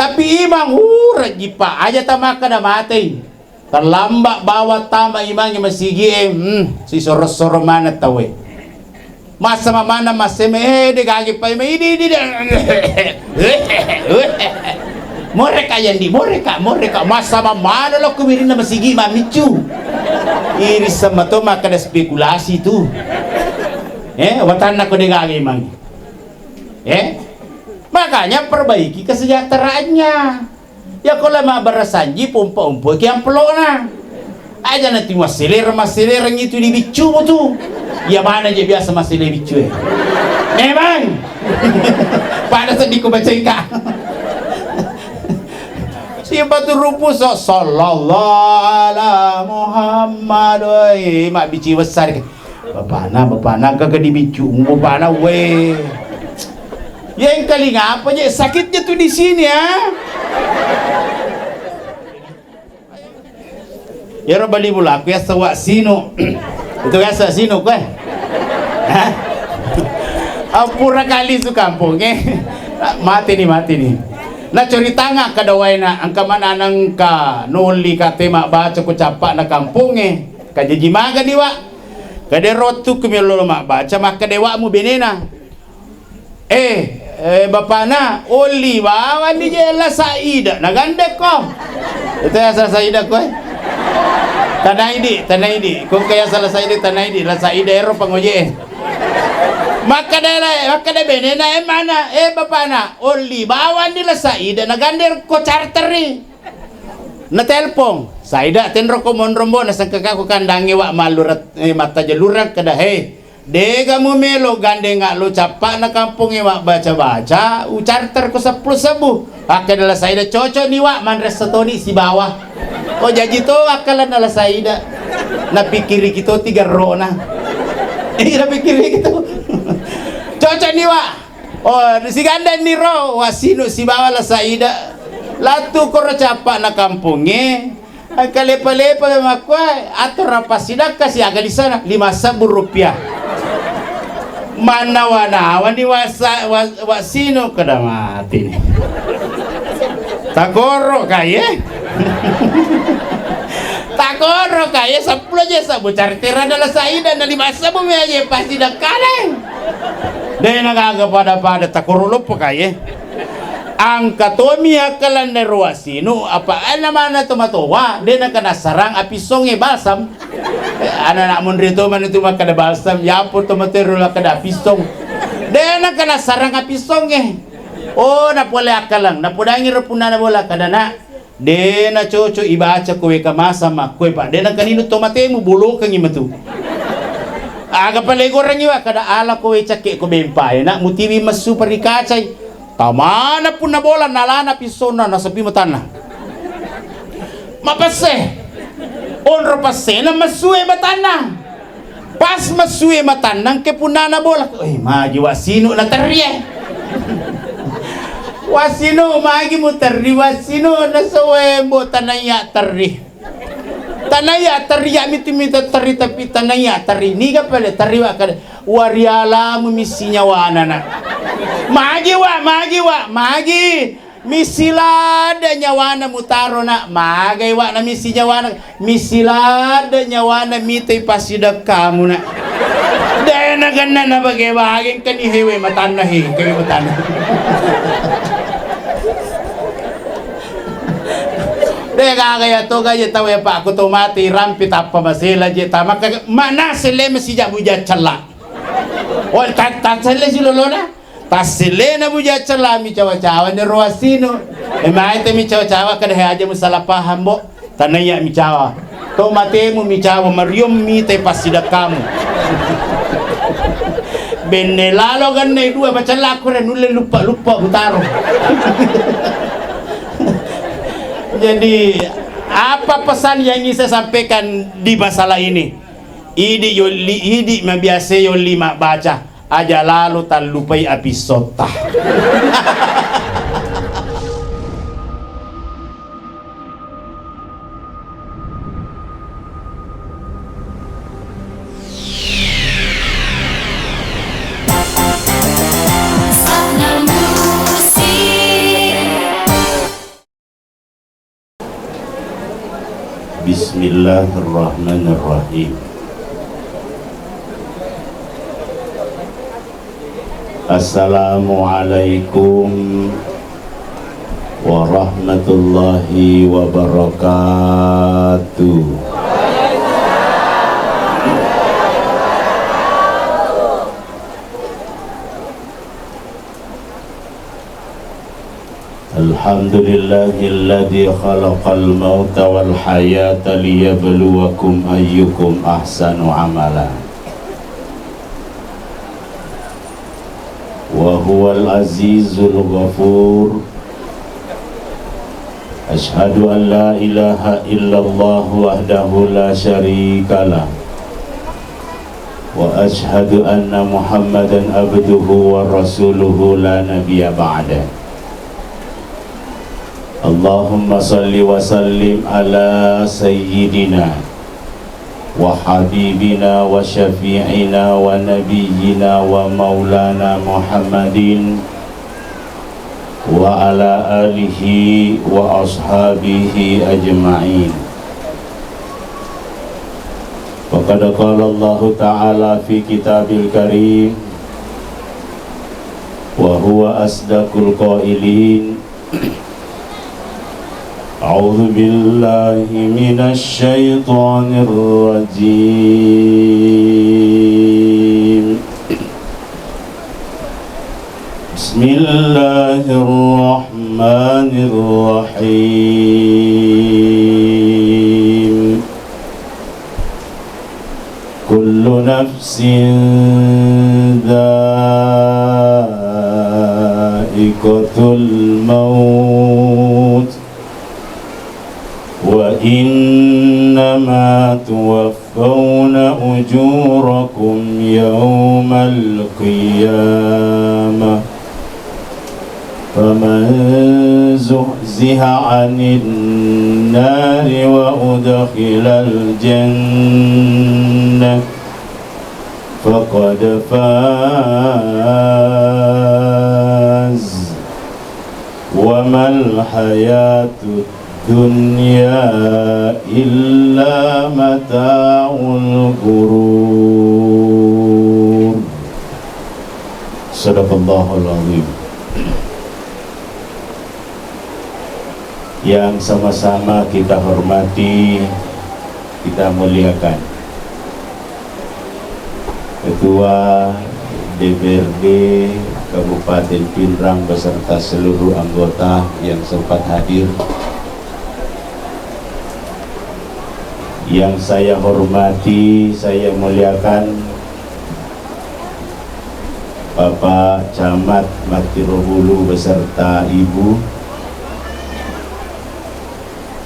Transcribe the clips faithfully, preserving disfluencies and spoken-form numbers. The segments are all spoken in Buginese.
Tapi imang, uh, rejjipa aja tamakkeda matei. Terlambat bawa tama imangnge masigie, hmm, sisoro-soro maneng tauwe. Massama maneng masseme, eh, de gage pai mai, idi, idi, de. Moreka yandi, moreka, moreka. Massama maneng lokko wirinna masigi mamiccu. Iri semma to makkeda spekulasi tu. Eh, watanna ko de gage imangnge. Eh? Makanya perbaiki kesejahteraannya. Ya ko la mabbarasanji pompa ompoki ampelona. Aja nanti masselera, masselera itu di biccu tu. Ya mana je biasa massele biccu e. Memang. Pada sedih ku baca ika. Siapa tu rupu so sallallahu ala Muhammad, oi, mak bici besar. Bapana, bapana, kagak dibiccu, bapana, weh. Yang kali ngapa je? Sakitnya tuh di sini, ya. Ya, bali bulaku ya, sewa sinu. Itu ya, sewa sinu, kue. Hah? Ampura kali su kampung, eh. Mati nih, mati nih. Nah, ceritanga kada waena, angka mana nangka noli kate mabbaca ku cappa na kampung, eh. Kajaji maga nih, Wak. Kadero tu kumi lolo mabbaca, makkeda wa'mu benena. Eh, eh, bapana, oli bawani je la Saida, nagandekko. Itu ya salah Saida ko, eh. Tanaidi, tanaidi. Ko kaya salah Saida, tanaidi. La Saida ero pangoje. Makkeda la, makkeda benena, eh, mana? Eh, bapana, oli bawani la Saida, nagandekko charteri. Na telpon, Saida tenro ko monro mbo, nasengka ko kandangi wa mallurat, eh, mattajalurang kada, hei. Dega mu melo gandeng lo cappa na kampongnge mabbaca-baca, ucarter ko seppulo sebbu. Akkeda la Saida, cocok ni wa, manre setoni sibawa. Oh, jaji to akkalanna la Saida. Napikkiri kito tiga rona. Iya, napikkiri kito. Cocok ni wa. Oh, sigandeng ni ro, wasinu sibawa la Saida. Latu koro cappa na kampongnge. Engka lepa-lepa makkua, atau rapa sidakka siaga di sana, lima sebbu rupiah. Manawa-nawa ni wasa-, wa-, wasinu kada mati ni. Takoro kaye. Takoro kaye seppulo je sebbu cartera na la Saida na lima sebbu me aje pasti dakkaleng. De na gaga pada-pada takoro loppo kaye. Angka tomi akkalanna ro wasinu, apa ena mana to matoa, de na kena sarang api songe balsam. Eh, anak-anak munri to mana tu makkeda balsam, yapo to matero la kada api song. De na kena sarang api songe. Oh, na pole akkalang, na podangi ro punna na bola kada na. De na cocok ibaca kowe kamasa makkue, Pak. De na kaninu to matemu bolokengi matu. Aga pale gorengi wa kada ala kowe cakke ko bempa e, nak mutiwi messu perikacai. Tamana punna bola nalana pissonna nasepi matanna. Mapesse. Onro passena messue matanna. Pas messue matanna ke punnana bola. Eh, magi wasinu na terrie. Wasinu magi mu terri wasinu na sewembo tanaya terri. Tanaya terri ya mitu mita terri tapi tanaya terri niga pale terri wa kada. Warialamu missi nyawana na. Magi wa, magi wa, magi. Missi ladde nyawana mutaro na. Magai wa na missi nyawana. Missi ladde nyawana mitai passidekkamu na. De na ganna na bage-bage engkani hewe matanna he, kewe matanna. De gaga ya toga je tau ya Pak, ko to mati rampi tappa masela je ta maka mana sele mesi jabu jaccella. Oh, ta-, ta sele si lolona. Tasselena buja cella mi cawa-cawa ni ro wasinu. E, mai te mi cawa-cawa kada he aja mu salah paham, Bo. Tanaya mi cawa. To matemu mi cawa mariom mi te passidakkamu. Benne lalo ganna dua macella kure nulle luppa-luppa butaro. Jadi, apa pesan yang ingin saya sampaikan di masalah ini? Idi yolli, idi mabiasa yolli mabbaca. Aja lalo tallupai apissotta. Bismillahirrahmanirrahim. Assalamualaikum warahmatullahi wabarakatuh. Alhamdulillahilladzi khalaqal mauta wal hayata liyabluwakum ayyukum ahsanu amala. Wa huwal azizul ghafur. Asyhadu an la ilaha illallah wahdahu la syarikalah. Wa asyhadu anna Muhammadan abduhu wa rasuluhu la nabiyya ba'da. Allahumma salli wa sallim ala sayyidina wa habibina wa syafi'ina wa nabiyyina wa maulana Muhammadin wa ala alihi wa ashabihi ajma'in. Faqad qala Allahu ta'ala fi kitabil karim wa huwa asdaqul qailin. A'udzu billahi minasy syaithanir rajim. Bismillahirrahmanirrahim. Kullu nafsin dha'iqatul maut. Wa innama tuwaffawna ujurakum yawmal qiyamah. Faman zuhziha 'anin nari wa udkhilal jannah faqad faz. Wa mal hayatud dunya illa mata'ul ghurur. Sadaqallahul azim. Yang sama-sama kita hormati, kita muliakan. Ketua D P R D Kabupaten Pinrang beserta seluruh anggota yang sempat hadir. Yang saya hormati, saya muliakan Bapak Camat Mattirobulu beserta Ibu.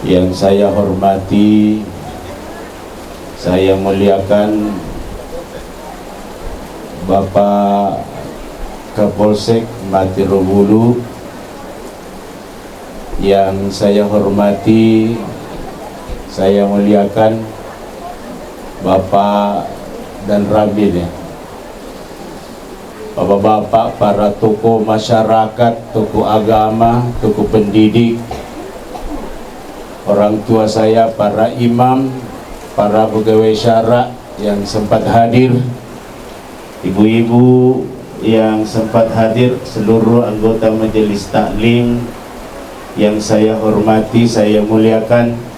Yang saya hormati, saya muliakan Bapak Kapolsek Mattirobulu, yang saya hormati, saya muliakan Bapak Danramil, ya. Bapak-bapak, para tokoh masyarakat, tokoh agama, tokoh pendidik, orang tua saya, para imam, para pegawai syara yang sempat hadir, ibu-ibu yang sempat hadir, seluruh anggota majelis taklim yang saya hormati, saya muliakan,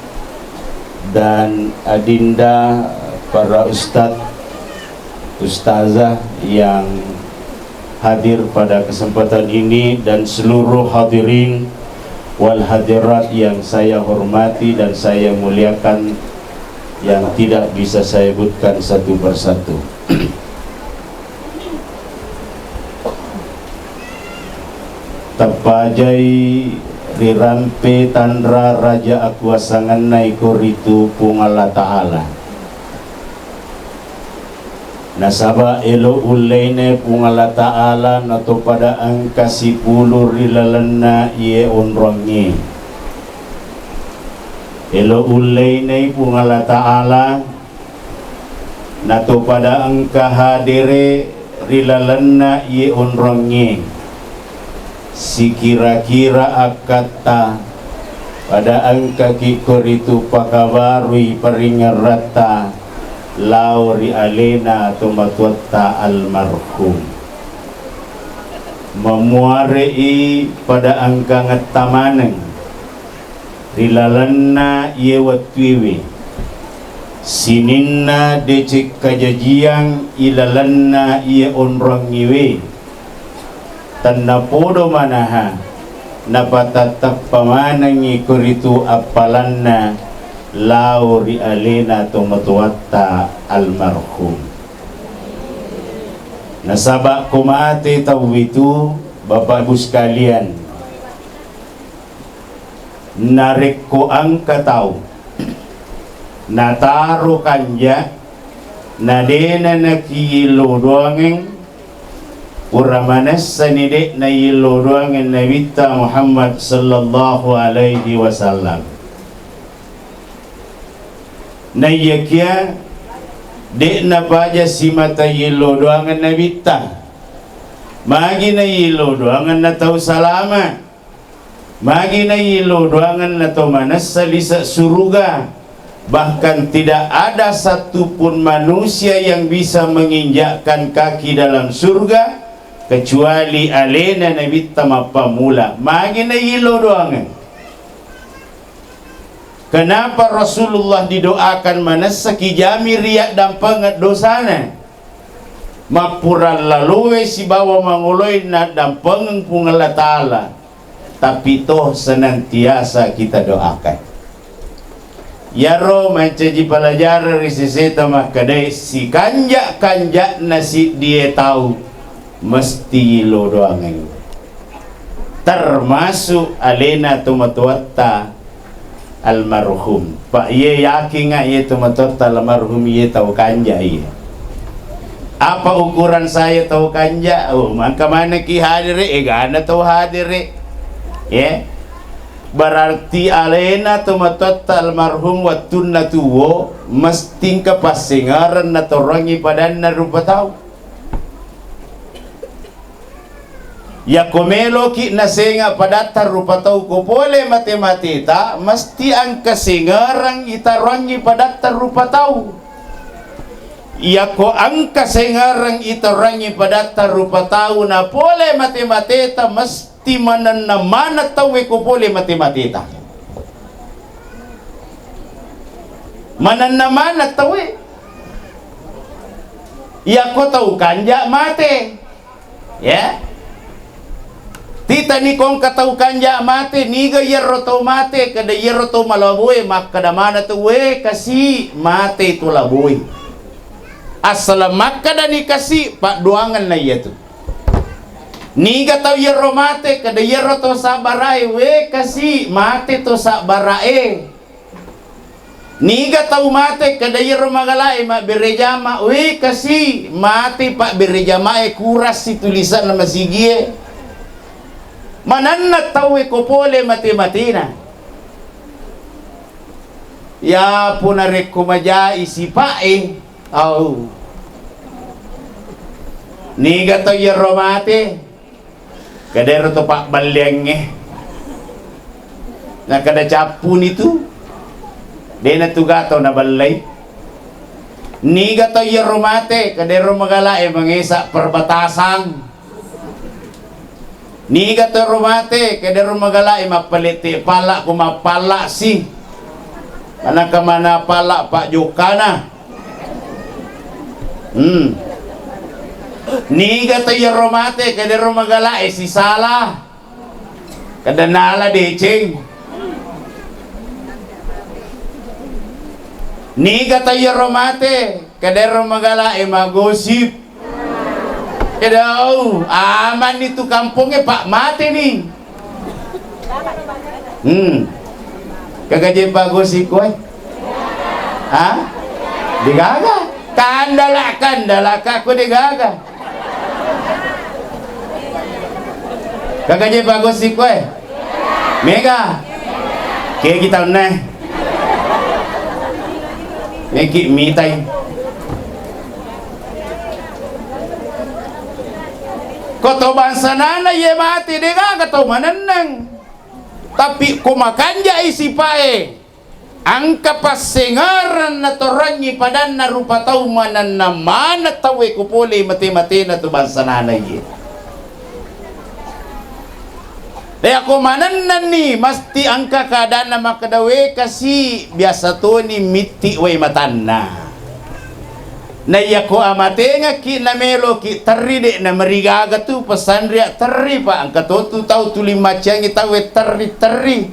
dan adinda, para ustadz, ustazah yang hadir pada kesempatan ini dan seluruh hadirin wal hadirat yang saya hormati dan saya muliakan, yang tidak bisa saya sebutkan satu persatu. Teppajai rirampe tanra raja akuasangenna iko ritu Puang Allah Ta'ala. Nasaba elo ullaine Puang Allah Ta'ala natopada engka sipulu ri lalenna iye onroangnge. Elo ullainei Puang Allah Ta'ala natopada engka hadere ri lalenna iye onroangnge. Sikira-kira akkatta Pada engkaki koritu pakabarui paringeratta lao ri alena tomatoatta almarhum. Mamuare'i pada engkangetta maneng ri lalenna iye wettuewe, sininna deceng kajajiang ilalenna iye onrongngiwe. Tennapodo manaha, napatatteppa manengngi koritu appalanna lao ri alena tomatoatta almarhum. Nasaba ko mate tauwitu, Bapak Ibu sekalian, narekko engka tau nataro kanja, na dena nakiyillo doangeng, pura manessani de' nayillo doangeng Nabitta Muhammad sallallahu alaihi wasallam. Naiyakia de' napaja simata yillo doangeng Nabitta. Magi nayillo doangeng na tau salama. Magi nayillo doangenna to manessa lise' suruga, bahkan tidak ada satu pun manusia yang bisa menginjakkan kaki dalam surga kecuali alena Nabitta mappammula. Magi nayillo doangeng. Kenapa Rasulullah didoakan manessa kijami ri addampengeng dosana? Mappura laloe sibawa mangoloe naddampengeng Puang Allah Ta'ala. Tapi toh senantiasa kita doakan. Iyaro mancaji pelajaran ri seseta makkedae, sikanja'-kanja'na siddie tau mesti lo doangeng. Termasuk alena tomatoatta almarhum. Pak, iye yakinga iye tomatoatta almarhum iye tau kanja iye. Apa ukuran saya tau kanja? Oh, mangka manekki hadere, egana tau hadere. Ya. Berarti alena tomatoatta almarhum wettunna tuwo, mestingka passengereng natorangi padanna rupa tau. Yakko meloki nasenga padatta rupa tau ko pole mate-mateta, mesti engka sengereng itaroangngi padatta rupa tau. Yakko engka sengereng itaroangngi padatta rupa tau na pole mate-mateta, mesti manenna maneng tauwe ko pole mate-mateta. Manenna maneng tauwe. Yakko tau kanja mate. Ya. Titani ko engka tau kanja mate, niga iyaro tau mate, kada iyaro tau malaboe, makkada maneng tau, "We kasi, mate to laboe." Assaleng makkadani kasi, paddoangenna iyatu. Niga tau iyaro mate, kada iyaro tau sabbarae, "We kasi, mate to sabbarae." Niga tau mate, kada iyaro magalae mabbere jama, "We kasi, mate pabbere jamae, kurassi tulisanna masigie." Manenna tauwe ko pole mate-matena. Yapo narekko majai sipa'e, au. Niga tau iyaro mate, Kadero to pabballiangnge. Nakkada cappuni tu, dena tu gaga tau naballai. Niga tau iyaro mate, kadero magalae mangesa perbatasan. Niga tau ro mate, kadero magalae mappalette palla ko mappalla si. Manakka mana palla pajjokkana. Hmm. Niga tau iyaro mate, kadero magalae sisala. Kada nala deceng. Niga tau iyaro mate, kadero magalae magosip. Kedau, amanni tu kampongnge, Pak, mateni. Hmm. Kagaje pagosip koe? Ha? Degaga. Kandala, kandala, kako degaga. Kagaje pagosip koe? Mega. Kegi taunna. Meki mitai. Ko to bangsanana iye mate, degaga tau manenneng. Tapi ko makanjai sipae, engka passengereng natorangngi padanna rupa tau manenna maneng tauwe ko pole mate-matena tu bangsa nana iye. Yako manennanni mesti engka keadaanna makkeda, "We kasi, biasa toni mitti wai matanna." Na iyako amatengekki nameloki terri, de namarigaga tu pesanria terri, Pak. Engka to tu tau tuli macciangi tauwe terri-terri.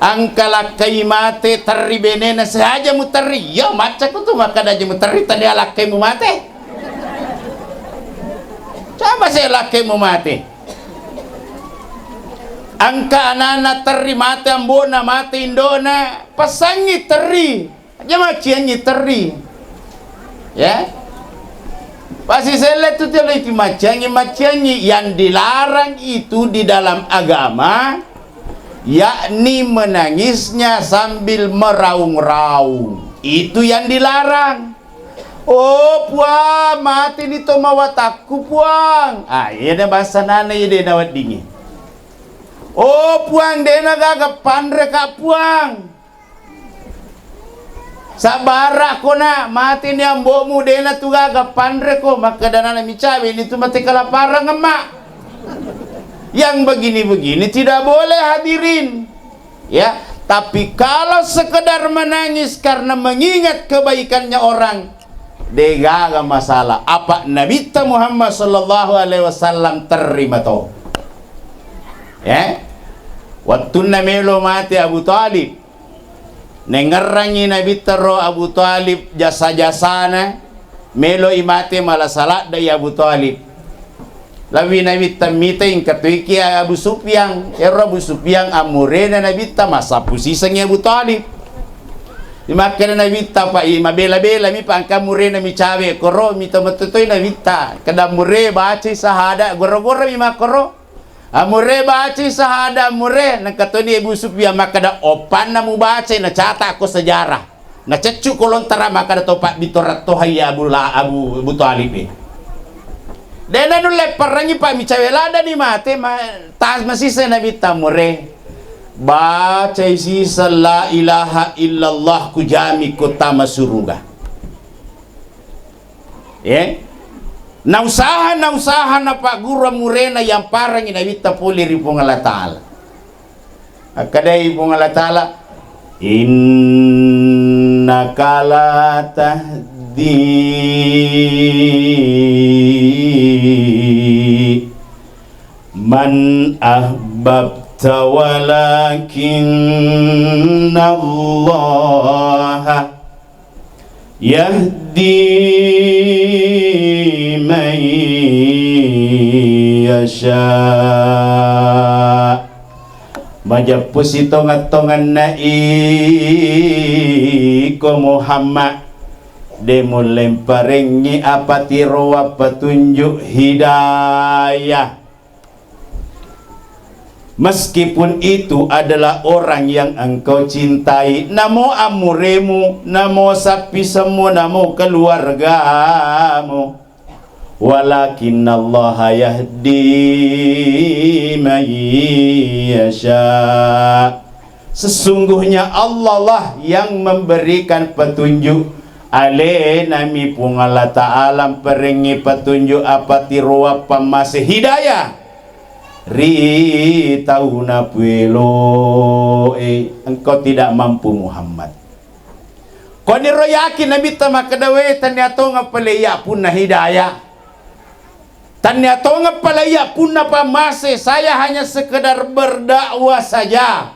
Engka lakkai mate terri benena, sehaja muterri. Iya, maccaku tu makkeda aja muterri, tania lakkai mumate. Coba se lakkai mumate. Engka anana terri mate, ambona mate, indona, passangi terri. Aja macciangi terri. Ya. Pasti selle tu telo itu macciangi, macciangi. Yang dilarang itu di dalam agama, yakni menangisnya sambil meraung-raung. Itu yang dilarang. "Oh, Puang, mati ni to mawatakku, Puang." Ah, iya na bahasa nana iya de naweddingi. "Oh, Puang, de na gaga panre ka, Puang." Sabbara ko na, mati ni ambo'mu, de na tu gaga panre ko, makkeda nana micawe ni tu mate kelaparan, Emak. Yang begini-begini tidak boleh, hadirin. Ya, tapi kalau sekedar menangis karena mengingat kebaikannya orang, de gaga masalah. Apa Nabitta Muhammad sallallahu alaihi wasallam terima to. Ya. Wattunna melo mate Abu Thalib, nengngerangngi Nabitta ro Abu Thalib jasa-jasana, melo i mate mala saladdai Abu Thalib. Lawi Nabitta mitai engka toiki Abu Sufyan. Ero Abu Sufyan amurena Nabitta, massappu sisengngi Abu Thalib. Imakkeda Nabitta, "Pak, i mabela-bela mi, Pak, engka murena micawe koro, mita mettutoi Nabitta. Keda mure bacai sahada, goro-goro mi makkoro." Amure bacai sahada mure, nengka toni Abu Sufyan makkeda, "Oppanna mubacai, nacata ko sejarah. Naceccu ko lontara makkeda to pabbitorang toha iya Abu La-, Abu, Abu Thalib e." Dena nulle perangi, Pak, micawe ladani mate, ma-, tas masisa Nabitta mure. Bacai sisa la ilaha illallah, kujami ko tama suruga. Eh? Nausaha, nausaha napagguru murena yang parangi Nabitta pole ri Puang Allah Ta'ala. Akkadai Puang Allah Ta'ala, "Innaka la tahdi man ahbabta walakinnallaha yahdi man yasha." Majeppu sitongeng-tongenna iko Muhammad, de mulle mparengngi apatirowa petunjuk hidayah. Meskipun itu adalah orang yang engkau cintai, namo amuremu, namo sappisemmu, namo keluargamu. Walakinnallaha yahdi man yasha. Sesungguhnya Allah lah yang memberikan petunjuk. Alenami Puang Allah Ta'ala mparengngi petunjuk apatirowa pammase hidayah ri tau napueloe. Engkau tidak mampu, Muhammad. Koniro yakin Nabitta makkeda, "We, tania tongeng pale iya punna hidayah. Tania tongeng pale iya punna pammase. Saya hanya sekedar berdakwah saja.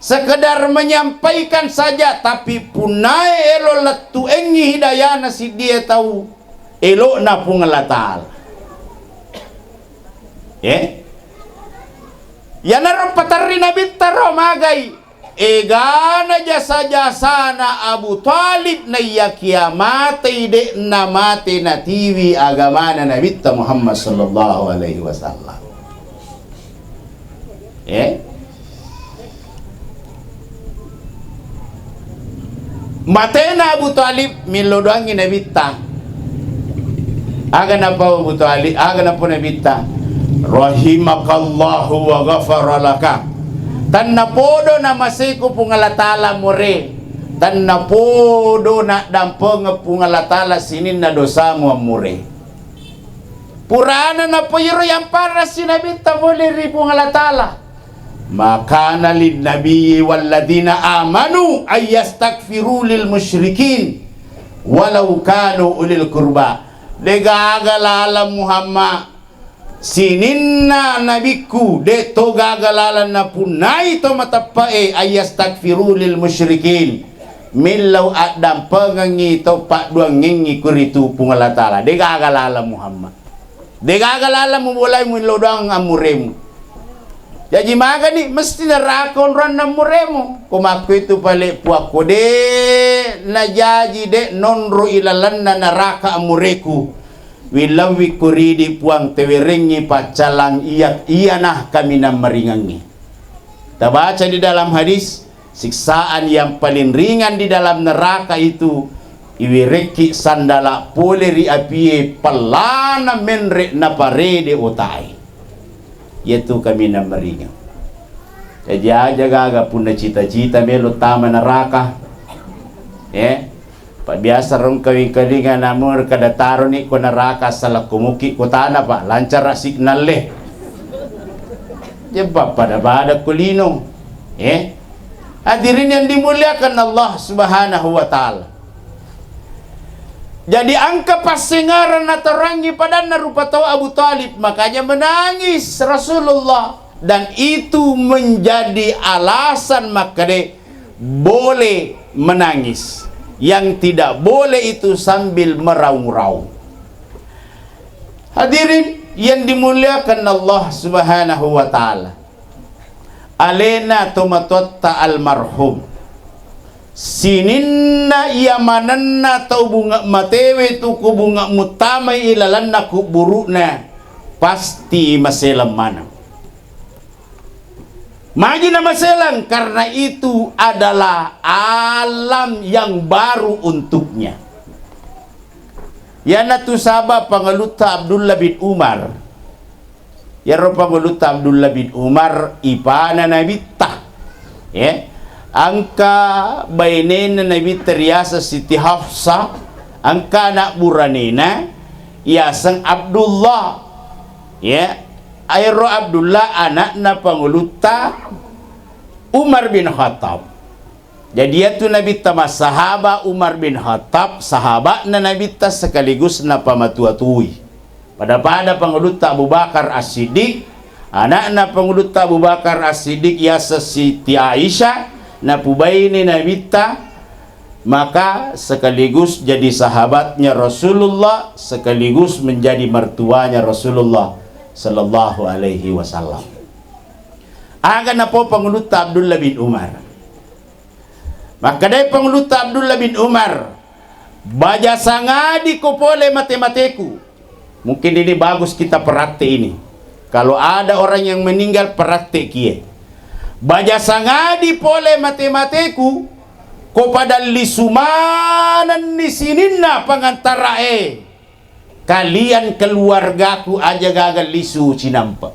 Sekedar menyampaikan saja, tapi punnae elo lettuengngi hidayana siddie tau, elokna Puang Allah Ta'ala." Eh? Iyanaro paterri Nabitta ro magai, egana jasa-jasana Abu Thalib naiyakia matei, de'na mate natiwi agamana Nabitta Muhammad sallallahu alaihi wasallam. Eh? Matena Abu Thalib, millo doangngi Nabitta. Aga napau Abu Thalib, aga napau Nabitta? "Rahimakallahu wa ghafara laka." Tennapodo namaseko Puang Allah Ta'ala more, tennapodo naddampengeng Puang Allah Ta'ala sininna dosamu ammure. Purana napoiro yamparassi Nabitta pole ri Puang Allah Ta'ala. Ma kana lin nabiyyi walladzina amanu ayyastaghfiru lil musyrikin walau kanu ulil qurba. Degaga laleng Muhammad, sininna nabikku, de to gaga laleng napunnai to mateppe'e, ayyastaghfiru lil musyrikin, millau addampengengngi to padduangengngi kuritu Puang Allah Ta'ala, degaga laleng Muhammad. Degaga laleng mubolai muillau doang ammuremu. Jaji magani mesti neraka onroanna ammuremu. Ko makkuitu pale puakko de najaji de nonro ilalenna neraka ammureku. Willauwi ko ridi Puang tewerengngi paccalang iya, iyana kaminang maringengngi. Tabaca di dalam hadis, siksaan yang paling ringan di dalam neraka itu iwerekki sandala pole ri apie pellana menre naparede otae. Iyatu kaminang maringang. Jaji aja gaga punna cita-cita melo tama neraka. Eh, Pak biasa rong kawing-kawingan namu kada taroni ko neraka salakko muki ko tanah, Pak, lancara signal le. Jebba pada-pada ko lino. Eh? Hadirin yang dimuliakan Allah Subhanahu wa Ta'ala. Jadi engka passengareng natorangi padanna rupa tau Abu Thalib, makanya menangis Rasulullah, dan itu menjadi alasan makkeda boleh menangis, yang tidak boleh itu sambil meraung-raung. Hadirin yang dimuliakan Allah Subhanahu wa Ta'ala, alena tomatoatta almarhum, sininna iya manenna tau bunga matewe tu ku bunga muttamai ilalanna kuburu'na, pasti maseleng maneng. Magi namaselang? Karena itu adalah alam yang baru untuknya. Iyanatu saba Pangalutta Abdullah bin Umar. Iyaro Pangalutta Abdullah bin Umar ipana Nabitta. Ya. Engka bainena Nabitta riaseng Siti Hafsah, engka anak buranena iaseng Abdullah. Ya. Aero Abdullah anakna Pangulutta Umar bin Khattab. Jadi, iyatu Nabitta massahaba, Umar bin Khattab, sahaba'na Nabitta sekaligus napamatua-tui. Pada-pada Pangulutta Abu Bakar As-Siddiq, anakna Pangulutta Abu Bakar As-Siddiq yaseng Siti Aisyah, napubaine Nabitta, maka sekaligus jadi sahabatnya Rasulullah, sekaligus menjadi mertuanya Rasulullah sallallahu alaihi wasallam. Aga napau Pangulutta Abdullah bin Umar. Makkedai Pangulutta Abdullah bin Umar, "Baja sangadi ko pole mate-mateku." Mungkin ini bagus kita peraktek ini. Kalau ada orang yang meninggal, peraktek kie. "Baja sangadi pole mate-mateku, ko pada lisu manenni sininna pangantarae." Kalian keluargaku aja gaga lisu cinampe.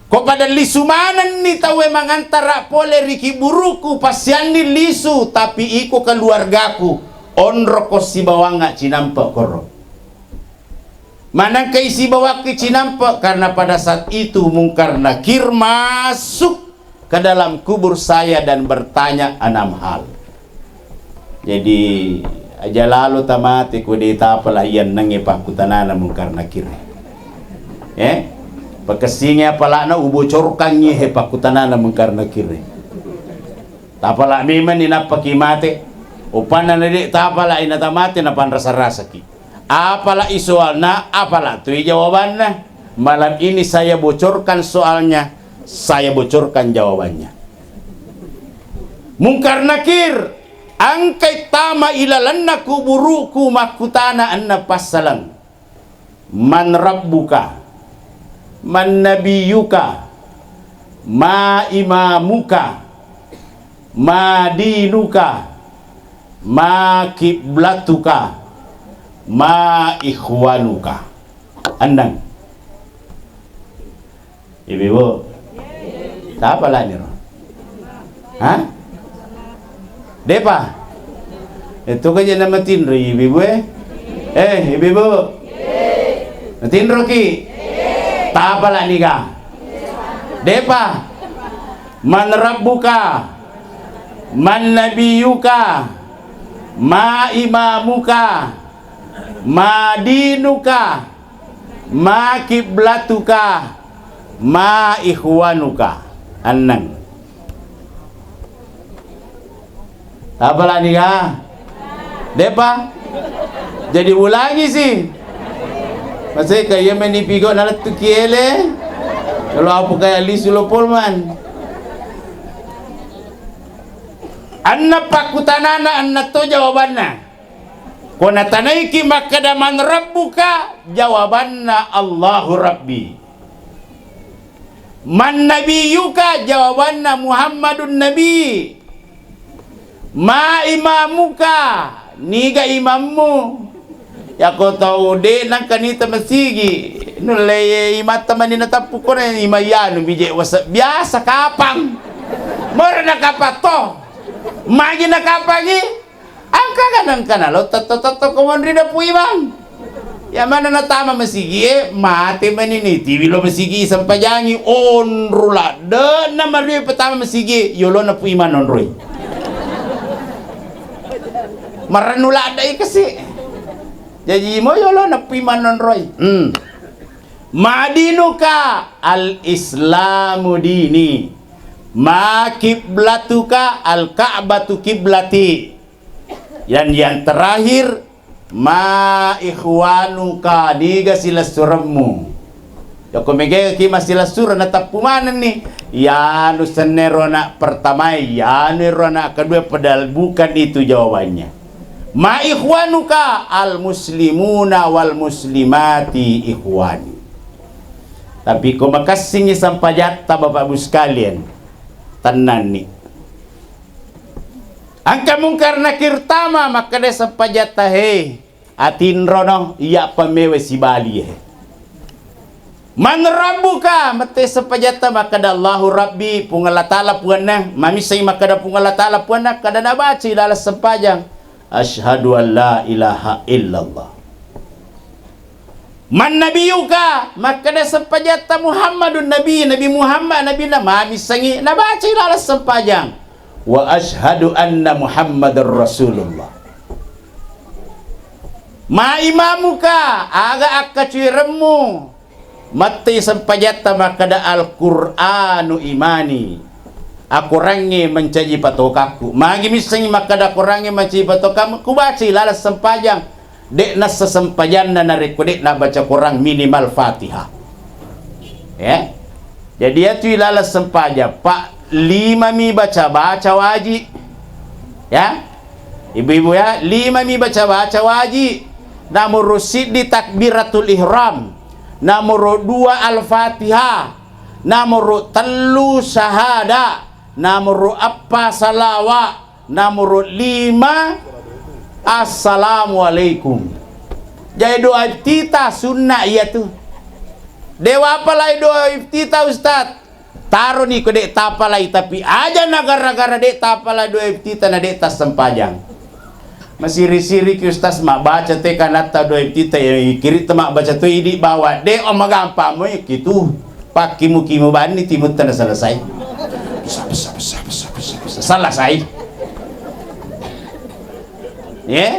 Ko pada lisu manenni tauwe mangantara pole ri kiburuku, passianni lisu, tapi iko keluargaku, onroko sibawangnga cinampe koro. Manengkai sibawakki cinampe, karena pada saat itu Mungkar Nakir masuk ke dalam kubur saya dan bertanya enam hal. Jadi, aja lalo tamate ko de tapala iyannangnge pakkutanana Mungkar Nakir. Eh? Pakessingi apalana ubocorkangngi he pakkutanana Mungkar Nakir. Tapala memang ni nappaki mate. Opanna na de tapala ina tamate napanrasa-rasaki. Apalai soalna, apala toi jawabanna. Malam ini saya bocorkan soalnya, saya bocorkan jawabannya. Mungkar Nakir, engkai tama ilalenna kuburuku makkutana enna passaleng. Man rabbuka? Man nabiyuka? Ma imamuka? Ma dinuka? Ma kiblatuka? Ma ikhwanuka? Annang. Ibu-ibu. Tapa lani ro? Ha? Depa? Itu kan jadi nama tinro ibu-ibu, eh? Eh, ibu-ibu. Matinro ki? Tapa lani ga? Depa? Man rabbuka? Man nabiyuka? Ma imamuka? Ma dinuka? Ma kiblatuka? Ma ikhwanuka? Annang. Apa lani ga? Depa? Jadi ulangi si. Maseka iya meni pigo nalettu kiele. Kalau apa kayak lisu lo polman. Anna pakkutanana, anna to jawabanna. Ko natanaiki makkeda, "Man rabbuka?" Jawabanna, "Allahu Rabbi." "Man nabiyuka?" Jawabanna, "Muhammadun Nabi." "Ma imamuka?" Niga imammu? Yako tau de nangka nita masigi, nulle imatta mani natappu kona ima yanu bije wasa biasa kapang. Mora nakapang to. Magi nakapangi? Angka kan angka nalo tetto-tetto ko monri da Puimang. Ya mana natama masigi e, mate mani ni tiwi lo masigi sempajangi onro ladde na marui pertama masigi e, yolo na Puimang nonroi. Marennu ladde i kasi. Jaji mo yolo na Puimang nonroi. Hmm. Madinuka al-Islamu dini. Ma kiblatuka al-Ka'batu kiblati. Dan yang terakhir, ma ikhwanuka, niga silessuremmu. Yako megaki masilessureng natappu manenni. Yanu sennero anak pertama, yanu ero anak kedua, padahal bukan itu jawabannya. Ma ikhwanuka al muslimuna wal muslimati ikhwani. Tapi ko makassingi sempajatta Bapak Ibu sekalian, tennanni. Angka Mungkar Nakir tama makkeda sempajatta, "He, atinrono iya pamewe sibali e." "Man rabbuka?" Mette sempajatta makkeda, "Allahu Rabbi, Puang Allah Ta'ala puanna." Mamissengi makkeda Puang Allah Ta'ala puanna, kada nabacai laleng sempajang, "Asyhadu an la ilaha illallah." "Man nabiyuka?" Makkeda sempajatta, "Muhammadun Nabi, Nabi Muhammad nabina." Mamissengi nabacai laleng sempajang, "Wa asyhadu anna Muhammadar Rasulullah." "Ma imamuka?" Aga akkacuiremmu? Mette sempajatta makkeda, "Al-Qur'anu imani." Akorangnge mancaji patokakku. Magi missengi makkeda Akorangnge mancaji patokakku? Kubacai laleng sempajang. De' nassa sempajanna narekko de' nabaca Korang minimal Fatihah. Ya. Jadi iyatu ilaleng sempajang, Pak, lima mi baca-baca waji. Ya. Ibu-ibu ya, lima mi baca-baca waji. Nomoro siddi takbiratul ihram. Nomoro dua Al-Fatihah. Nomoro tellu syahada. Nomoro eppa salawa. Nomoro lima, assalamualaikum. Jadi doa iftitah sunna iyatu. De' wapalai doa iftitah, Ustaz. Taroni ko de' tapalai, tapi aja na gara-gara de' tapalai doa iftitah na de' tassempajang. Masiri-siriki Ustaz mabbaca te kanatta doa iftitah, ya, kiritta mabbaca to idi bawa. De' o magampang mo kitu. Pakkimu-kimu banni timutta na selesai. Selesai. Ye?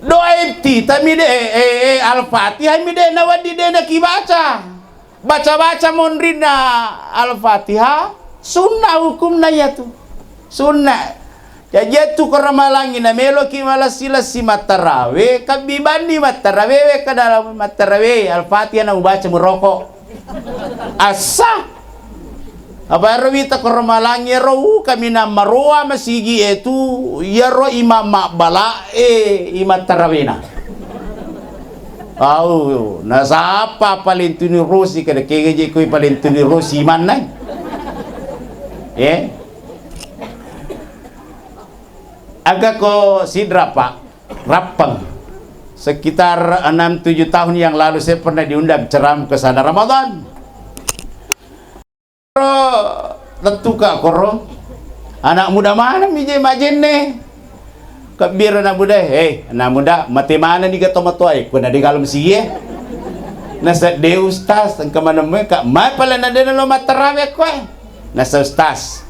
Doa iftitah mi de', eh, eh, eh, Al-Fatihah mi de' nawedding de' nakibaca. Baca-baca monrinna Al-Fatihah, sunnah hukumna iyatu. Sunnah. Jaji iyatu ko ramalangi nameloki malessi-lessi mattarawe, kabbi banni mattarawe, we kada mattarawe, Al-Fatihah na ubaca muroko. Assa. Apa ero wita ko ramalangi ero, uh, kaminang maroa masigi e tu, iyaro imam mabbala e, imam tarawena. Au, nasapa palentuni rosi, kada kega je koi palentuni rosi manna. Eh? Aga ko sidra, Pak, Rappeng. Sekitar enam tujuh tahun yang lalu saya pernah diundang ceramah ke sana Ramadan. Ro, lettuka koro. Anak muda maneng mi je majenne. Kebbira anak muda, "Eh, anak muda, mate maneng ni ga tomatoa e, ko na de galung sigie." Nasedde ustaz, engka maneng me ka, "Mai pale na de nalo mattarawe ko e." Nasa ustaz,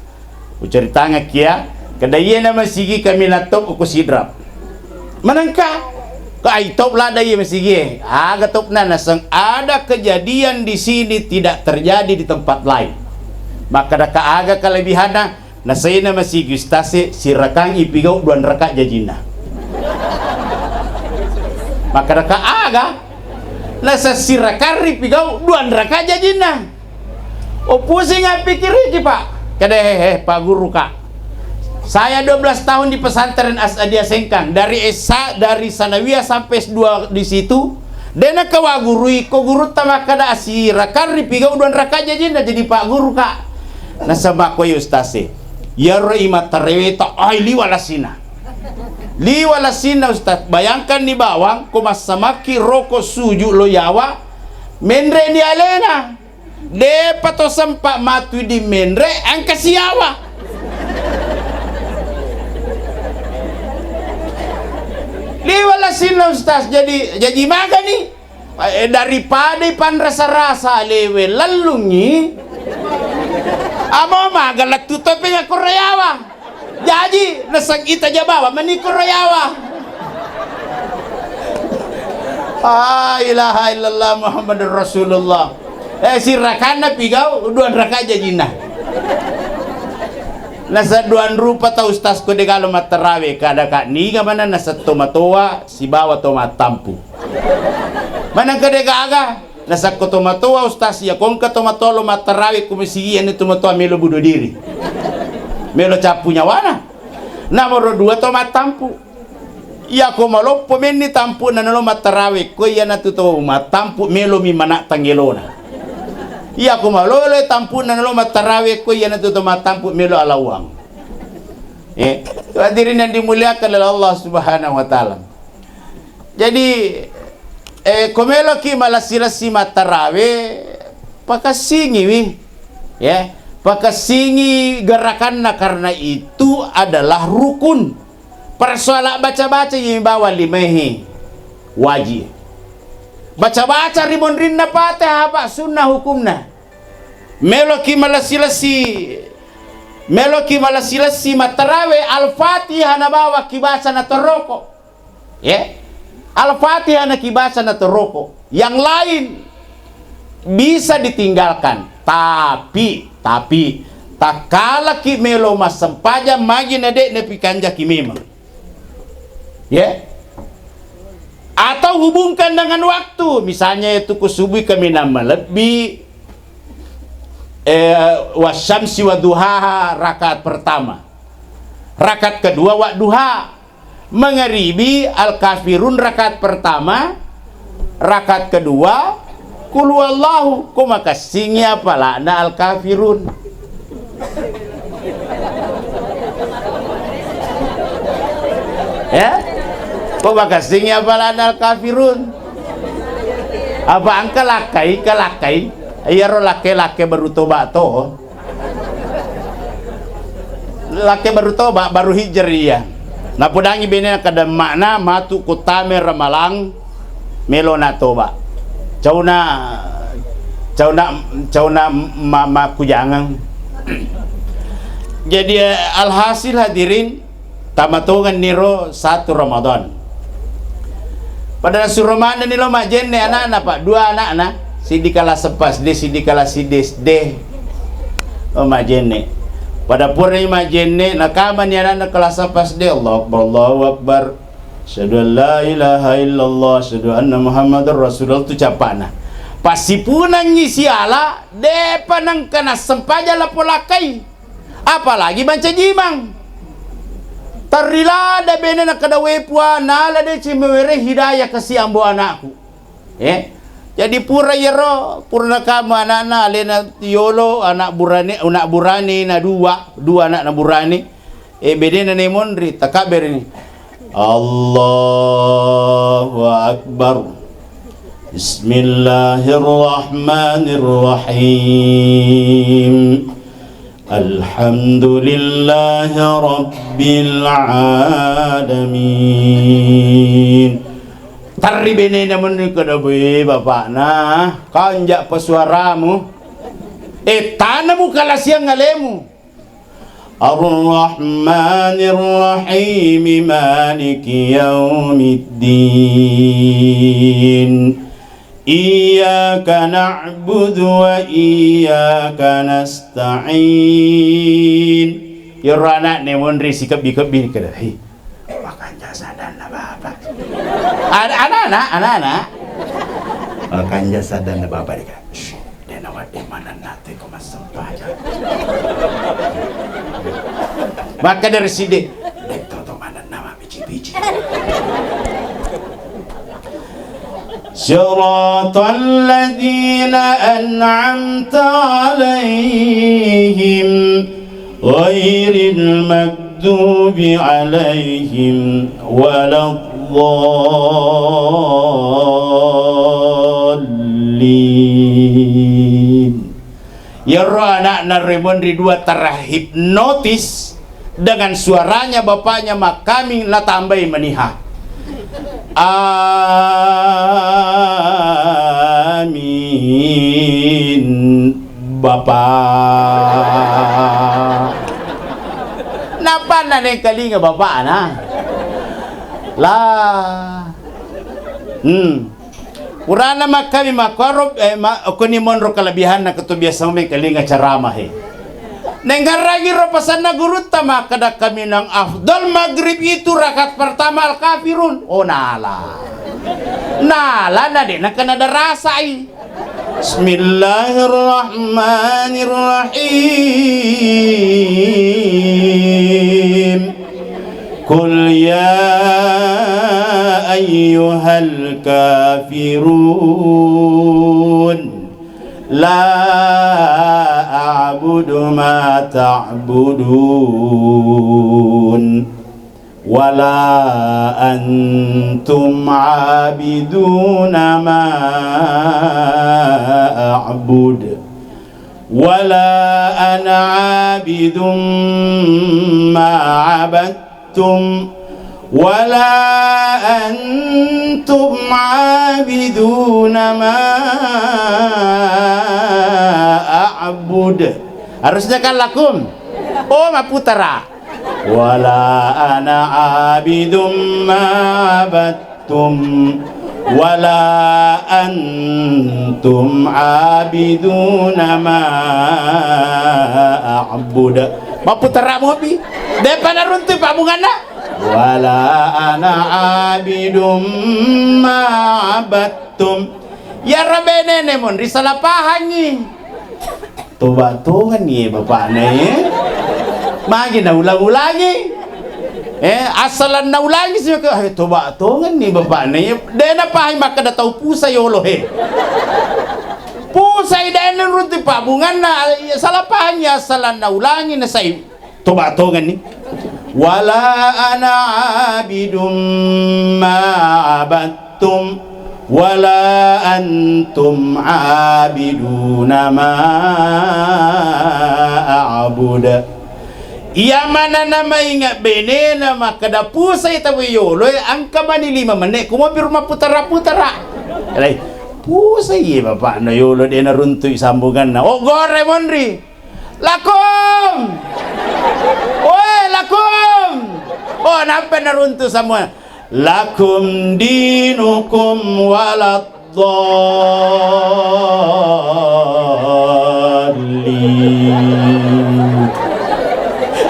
ucaritangekki ya, kada iye na masigi kami na top uku sidrap. Manengka, ko ai top lada iye masigi e. Aga topna naseng ada kejadian di sini tidak terjadi di tempat lain. Makkadaka aga kelebihanna, nasaina masigi ustaz e, sirakang ipigau duan raka jajinna. Makkadaka aga, nasa sirakang ripigau duan raka jajinna. Oh, pusing appikiriki, Pak. Kada, "He, he, Pak Guru, Kak. Saya dua belas tahun di pesantren As'adiyah Sengkang. Dari S A, dari Sanawiyah sampai S dua di situ. Dena kawa guru iko guru tamakada asira kan ripigau duan raka jajinna jadi Pak Guru, Kak." Nasaba ko ustaz e. Yaro ima tareweta, ai liwa lasina. Liwa lasina ustaz. Bayangkan ni bawang, ko massamaki roko suju lo yawa, menre ni alena. Depa to sempa matu di menre, engka siawa. Liwa lasinna ustaz, jadi, jadi magani. Eh, daripada panrasa-rasa lewe lellungi. Amo maga lettu topi ngakko reawa. Jaji, naseng ita jabawa menikoro yawa. La ilaha illallah Muhammadur Rasulullah. Eh, sirakanna pigau, duan raka jajinna. Nasa duan rupa tau ustaz ko de galo mattarawe, kada ka niga mana nasa tomatoa sibawa to mattampu. Mana kade gaga? Nasakko tomatoa ustaz, iya kongka tomatoa lo mattarawe ko misigianni tomatoa melo bunuh diri. Melo cappu nyawana. Nomoro dua to mattampu. Iya ko maloppo menni tampu'na nalo mattarawe ko iyanatu to mattampu melo mi mana tangelona. Iya ko malolo tampu'na nalo mattarawe ko iyanatu to mattampu melo alawang. Eh, hadirin yang dimuliakan oleh Allah Subhanahu wa Ta'ala. Jadi, eh, ko meloki malessi-lessi mattarawe, pakessingiwi, ya, pakessingi gerakanna, karena itu adalah rukun. Persoalan baca-baca yang bawa limehe wajib. Baca-baca rimonrinna Fatihah apa sunnah hukumna. Meloki malessi-lessi, meloki malessi-lessi mattarawe, Al-Fatihah nabawa kibaca natoroko. Ya. Al-Fatihah nakibaca natoroko. Yang lain bisa ditinggalkan. Tapi, tapi, takkalaki melo massempajang magi na de napikanjaki memang. Ya. Atau hubungkan dengan waktu. Misalnya itu ku subuh kaminang malebbi, eh, wasyamsi wa duhaha rakaat pertama. Rakaat kedua wa duha. Mangaribi Al-Kafirun rakaat pertama, rakaat kedua Qul huwallahu. Ko makessingi apalana Al-Kafirun. Ya? Ko makessingi apalana Al-Kafirun. Apa engka lakkai, kalakai? Iyaro lakke-lakke baru toba to. Lakke baru toba, baru hijriyah. Napodangi bene kada makna matu kutame ramalang melona toba. Cauna, cauna, cauna ma-, makujangang. Jadi, eh, alhasil hadirin, tamatongan niro satu Ramadan. Pada nasuro manenni lo majenne anakna, Pak, dua anakna, siddi kelas empat S D, siddi kelas siddi S D. Oh, majenne. Pada purani majenne, nakamani anakna kelas empat S D, Allahu Akbar, Allahu Akbar. Asyhadu an la ilaha illallah, asyhadu anna Muhammadar Rasulullah, tu capana. Passipunangngi siala, depa nengka nassempajang lapolakai. Apalagi mancaji imang. Tarrilada bene nakkeda, "We Puang, nala deceng mewere hidayah kasi ambo anakku." Eh, jadi pura iyaro, pura nakamu anakna, alena yolo, anak burane, anak burane na dua, dua anakna burane. Eh, bedena nemonri, takabberini. Allahu Akbar. Bismillahirrahmanirrahim. Alhamdulillahi rabbil alamin. Terri benena menni kada boe bapakna, kanja pesuaramu. Eh, tanamu kalasiang alemu. Ar-Rahmanir Rahim, Maliki Yaumiddin. Iyyaka na'budu wa iyyaka nasta'in. Iyaro ana'na monri sikebbi-kebbi kada. Hei, makanja sadanna bapa. Ana-, anak-anak, anak-anak. Makanja sadanna bapa deka. Shh, dena wadde manenna teko massempajang. Maka dari side, dek toto manenna mabici-bici. Siratal ladzina an'amta alaihim ghairil maghdubi alaihim waladdallin. Iyaro ana'na Raymond ri dua terhipnotis dengan suaranya bapaknya Makaming, natambai maniha. Amin, Bapak. Nappa nanengkalinga bapakna. Lah. Hmm. Purana makkami makkoro, eh, ma-, okkoni monro kelebihanna ketu biasa mengkalinga ceramah, he. Nengngerangi ro pasanna gurutta, makkeda kaminang afdal maghrib itu rakaat pertama Al-Kafirun. Oh, nala. Nala, na de' nakenna darasai. Bismillahirrahmanirrahim. Qul ya ayyuhal kafirun. La a'budu ma ta'budun. Wala antum abiduna ma a'bud. Wala ana abidum ma abattum. Wala antum abiduna ma a'bud. Harusnya kan lakum. Oh, maputara. Wala ana abidum ma abattum, wala antum abiduna ma a'bud. Maputara mopi. Depa naruntu pabbunganna. Wala ana abidum ma abattum. Yara benene mon risala pahangi. Toba tongenni bapakna, eh. Magi naulang-ulangi. Eh, assalan naulangi si ke, eh, toba tongenni bapakna, eh. De' napahangi makkeda tau pusa yolo, he. Pusai de' nurunti pabbunganna, eh, salah pahangi assalan naulangi nasai. Toba tongenni. Wala ana abidum ma abattum, wala antum abiduna ma a'bud. Iya manana mainga benena makkeda pusai tau yoloe, engka mani lima menit kumopi rumah putara-putara. Lai, pusai ye bapakna yolo de' naruntui sambunganna. Oh, gore monri. Lakum! Woi, lakum! Oh, nampa naruntu semua. Lakum dinukum waladdallin.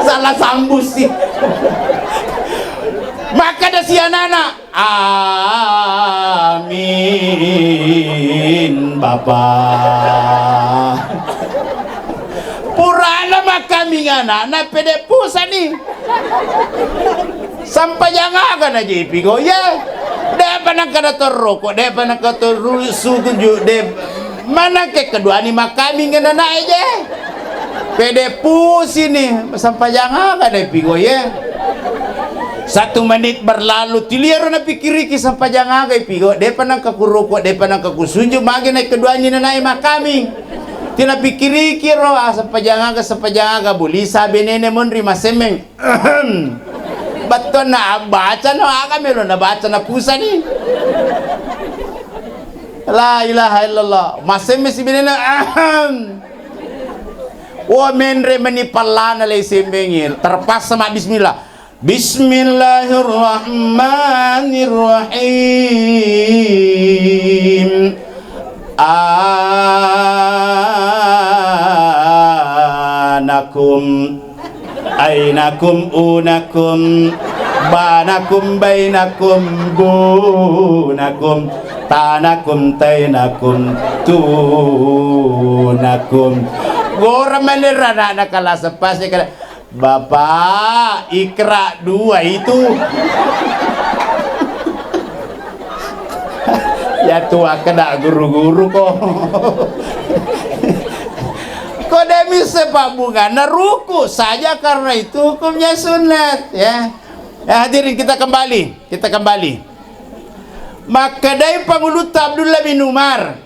Salah sambung sih. Maka ada si anak-anak. Amin, Bapa. Purana makkaming anana pede pusani. Sampajang aga na jepi go, ye. Depa nangkana torroko, depa nangkana torru suku ju, de. Mana ke keduani makkaming anana je. Pede pusini, sampajang aga na pigo, ye. Satu menit berlalu, tiliaro napikkiriki sempajang aga ipigo, depa nengka kuruku, depa nengka kusunju, magi naik keduanyi nanae makami. Tinapikkiriki ro, ah, sempajang aga, sempajang aga, bulisa benene monri masemmeng. Bettuanna abbaca no, aga melo nabaca napusani. La ilaha illallah. Masemme si benena. Ahem. Wo menre meni pallana lei sembengi. Terpaksa ma bismillah. Bismillahirrahmanirrahim. Anakum, ainakum, unakum, banakum, bainakum, bunakum, tanakum, tainakum, tunakum. Gora manera anak-anak kelas empat, saya kira, "Bapak, Iqra dua itu." Ya tua kena guru-guru ko. Ko demi sepak bunga, naruku saja karena itu hukumnya sunat, ya. Ya, hadirin, kita kembali, kita kembali. Makkedai Pangulutta Abdullah bin Umar,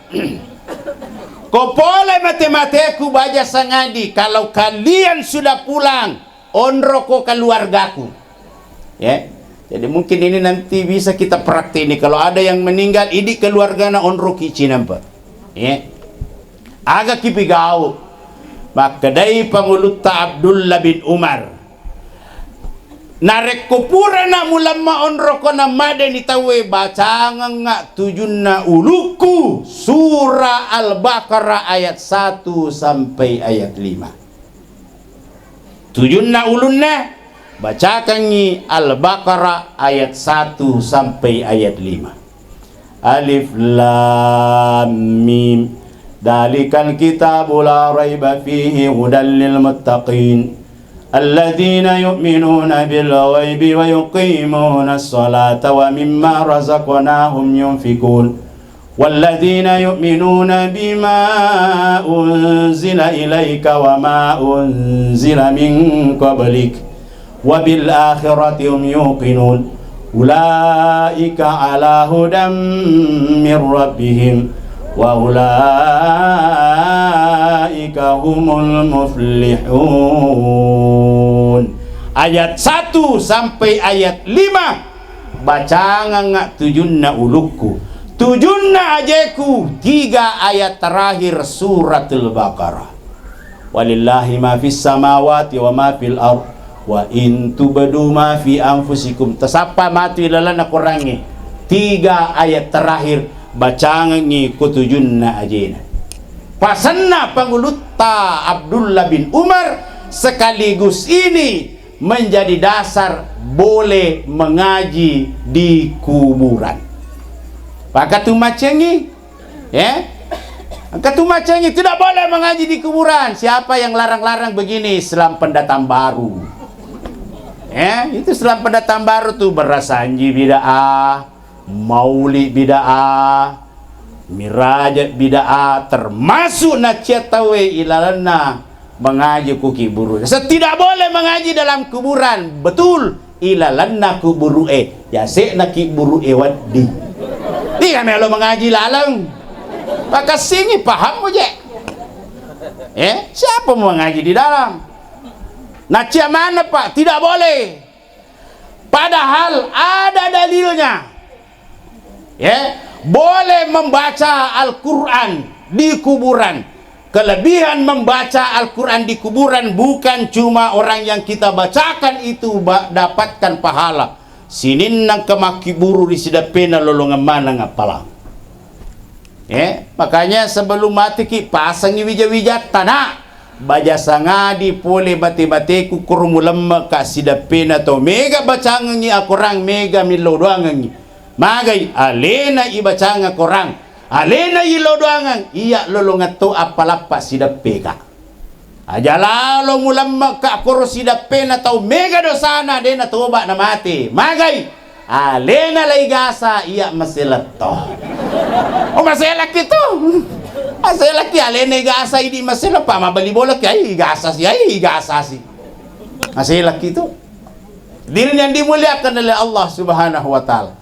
"Ko pole mate-mateku baja sangadi, kalau kalian sudah pulang, onroko keluargaku." Ya. Jadi mungkin ini nanti bisa kita praktek ini. Kalau ada yang meninggal, idi keluargana onroki cinampa. Ya. Aga kipigau. Makkedai Pangulutta Abdullah bin Umar, "Narekko purana mulamma onroko na madeni tauwe, bacangengnga tujunna ulukku, surah Al-Baqarah ayat satu sampai ayat lima." Tujunna ulunna, bacakangngi Al-Baqarah ayat satu sampai ayat lima. Alif Lam Mim. Dzalikal kitabu la raiba fihi hudal lil muttaqin. Alladzina yu'minuna bil ghaibi wa yuqimunas salata wa mimma razaqnahum yunfiqun. والذين يؤمنون بما أنزل إليك وما أنزل من قبلك وبالآخرة هم يوقنون أولئك على هدى من ربهم وأولئك هم المفلحون. Ayat satu sampai ayat lima. Bacangangnga tujunna ulukku, tujunna ajeku, tiga ayat terakhir Suratul Baqarah. Walillahi ma fis samawati wa ma fil ard, wa in tubdu ma fi anfusikum. Tasappa matu ilalanna Korangnge. Tiga ayat terakhir bacangangngi ko tujunna ajena. Pasenna Pangulutta Abdullah bin Umar sekaligus ini menjadi dasar boleh mengaji di kuburan. Pakatu macengi, ya? Engka tu macengi, tidak boleh mengaji di kuburan. Siapa yang larang-larang begini? Islam pendatang baru. Ya, itu Islam pendatang baru tuh, berasanji bid'ah, mauli bid'ah, miraja bid'ah, termasuk nacia tauwe ilalanna mengaji ku kiburu. Tidak boleh mengaji dalam kuburan. Betul, ilalanna kuburu'e, yase'na kiburu'e wedding. Iya melo mengaji laleng. Pakassingi pahammu je. Eh, siapa mau mengaji di dalam? Nacia mana, Pak? Tidak boleh. Padahal ada dalilnya. Ya, boleh membaca Al-Quran di kuburan. Kelebihan membaca Al-Quran di kuburan bukan cuma orang yang kita bacakan itu ba-, dapatkan pahala. Sininna engka makkiburu ri sideppena lolongeng maneng appalang. Eh, makanya sebelum mateki, pasangi wija-wijatta, nak. Baja sangadi pole mate-mateku, koro mulemmeka sideppena tau mega bacangengi akorang, mega millau doangengi. Magai, alena ibacanga korang, alena illau doangeng, iya lolongetto appalappa sideppeka. Aja lalo mulemmekka koro sideppena tau mega dosana, de natoba namate. Magai, alena lai gasa iya maseletto. Oh, maselekki tu. Maselekki alena gasa idi maseleppa, mabali bolaki, ai gasa si, ai gasa si. Maselekki tu. Hadirin yang dimuliakan oleh Allah Subhanahu wa Ta'ala.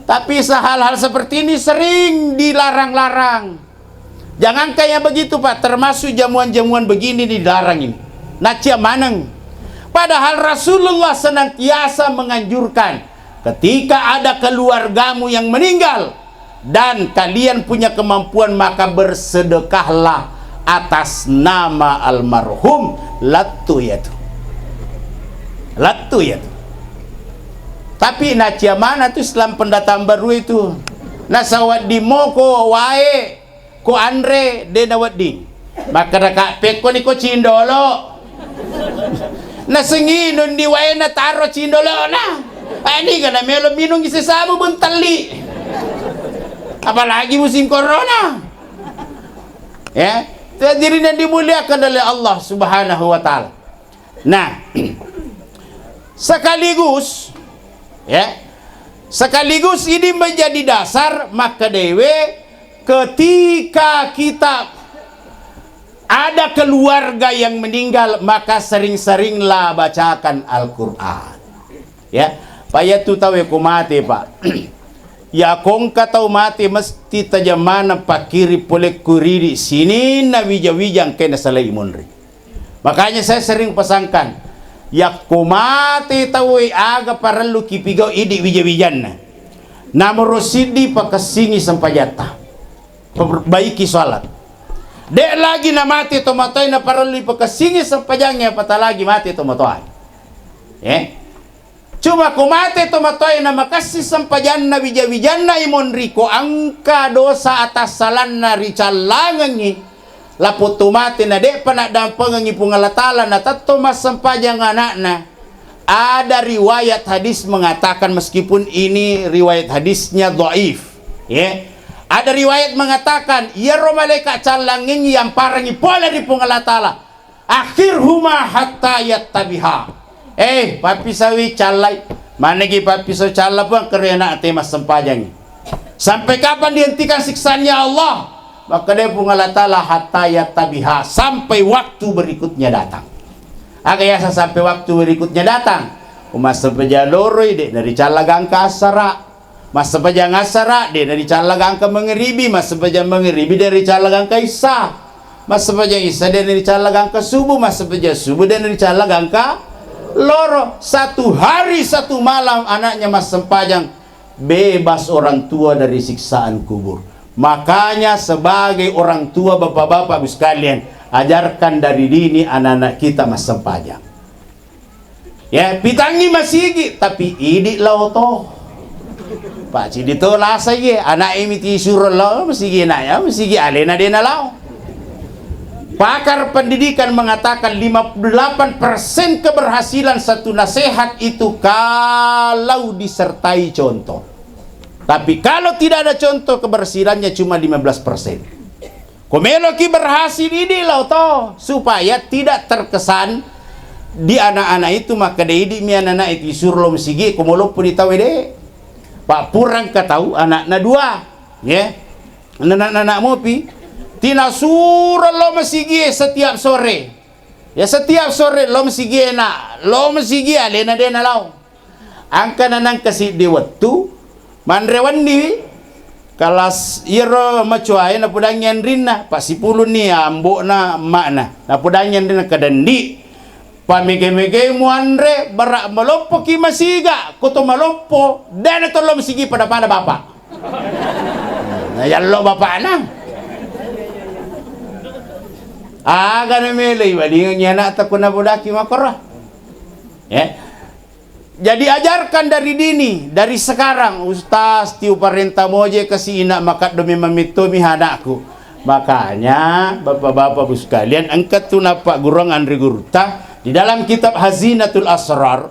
Tapi hal-hal seperti ini sering dilarang-larang. Jangankan yang begitu, Pak, termasuk jamuan-jamuan begini dilarang ini. Nacia maneng. Padahal Rasulullah senantiasa menganjurkan, ketika ada keluargamu yang meninggal, dan kalian punya kemampuan, maka bersedekahlah atas nama almarhum. Lattu yatu. Lattu yatu. Tapi nacia mana tu Islam pendatang baru itu? Nasawa di moko wae ko anre de nawedding. Makkadaka pekko ni ko cindolo. Nasengi nundi waena taro cindolona. Ani gana melo minung isi sabu buntelli. Apalagi musim corona. Ya, hadirin yang dimuliakan oleh Allah Subhanahu wa Ta'ala. Nah, sekaligus, ya, sekaligus ini menjadi dasar maka dewe ketika kita ada keluarga yang meninggal, maka sering-seringlah bacakan Al-Quran. Ya, payatu tawe ko mate, Pak. Ya, kongka tau mate mesti tajamana pakiri pole kuriri sininna wija-wija engkae nasalai monri. Makanya saya sering pesankan, yakko mate tauwe aga parellu kipigau idi wija-wijanna. Namoro siddi pakessingi sempajatta. Perbaiki salat. Dek lagi namate tomatoe naparellu pakessingi sempajangnge apatah lagi mate tomatoe. Eh? Cuma ko mate tomatoe namakessing sempajanna wija-wijanna imonri ko engka dosa atassalanna ricallangengngi. Lapotto mate na de'pa naddampengengngi Puang Allah Ta'ala natetto massempajang ana'na. Ada riwayat hadis mengatakan, meskipun ini riwayat hadisnya dhaif, ya. Ada riwayat mengatakan, iyaro malaika callangengngi yamparengngi pole ri Puang Allah Ta'ala. Akhirhuma hatta yattabiha. Eh, pappisawi callai. Manegi pappisau calla, Puang, kero ana'e massempajang. Sampai kapan dihentikan siksaannya Allah? Maka dia Puang Allah Ta'ala hatta yattabiha, sampai waktu berikutnya datang. Aga yasa sampai waktu berikutnya datang? Umassempajang loroi, de' naricalla gangka assara. Massempajang assara, de' naricalla gangka mangeribi. Massempajang mangeribi, de' naricalla gangka issa. Massempajang issa, de' naricalla gangka subuh. Massempajang subuh, de' naricalla gangka loro. Satu hari satu malam anaknya massempajang, bebas orang tua dari siksaan kubur. Makanya sebagai orang tua, bapak-bapak, ibu sekalian, ajarkan dari dini anak-anak kita massempajang. Ya, pitangngi masigi, tapi idi lao to. Pak cidi to lasa ye, anak imi ti suro lao masigi, anak ya masigi alena de' nalao. Pakar pendidikan mengatakan lima puluh delapan persen keberhasilan satu nasihat itu kalau disertai contoh. Tapi kalau tidak ada contoh, keberhasilannya cuma lima belas persen. Ko meloki berhasil, idi lao to, supaya tidak terkesan di anak-anak itu, maka de' idi mi anak-anak itu isuro lao masigi, ko moloppo ni tau de'. Pak purang ka tau anakna dua, ya. Anak-anak mopi, tina suro lao masigi setiap sore. Ya, setiap sore lao masigi, nak lao masigi alena de' nalao. Angka nanang kasiddi wettu, manre wenniwi, kelas iyaro macoae napodangngi anrinna, passipulunni ambo'na, emma'na, napodangngi anrinna, kadendi, pamege-mege muanre, bara maloppoki masiga, ko to maloppo, de' na to lao masigi pada-pada bapak. Na yallo bapakna. Aga na meloi walingengngi anakta ko napodaki makoro. Ya. Jadi ajarkan dari dini, dari sekarang, Ustaz, tiu parenta moje kasi ina makaddomi mamittomi anakku. Makanya, bapak-bapak, ibu sekalian, engka tu nappagguruang anre gurutta di dalam kitab Hazinatul Asrar,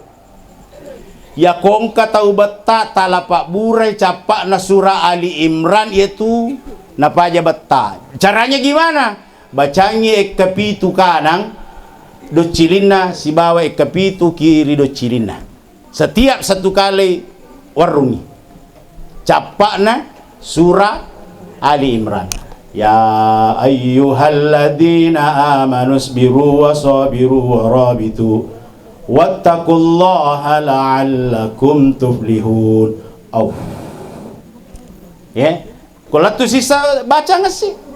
ya kongka tau betta, tala pabburai cappa'na surah Ali Imran, yaitu napaja betta. Caranya gimana? Bacangi ekka pitu kanang doccilinna sibawa ekka pitu kiri doccilinna. Setiap satu kali warungi. Cappa'na surah Ali Imran. Ya ayyuhalladzina amanu isbiru wa sabiru wa rabitu. Wattaqullaha la'allakum tuflihun. Au. Ya. Ko lettu sisa baca ngesi.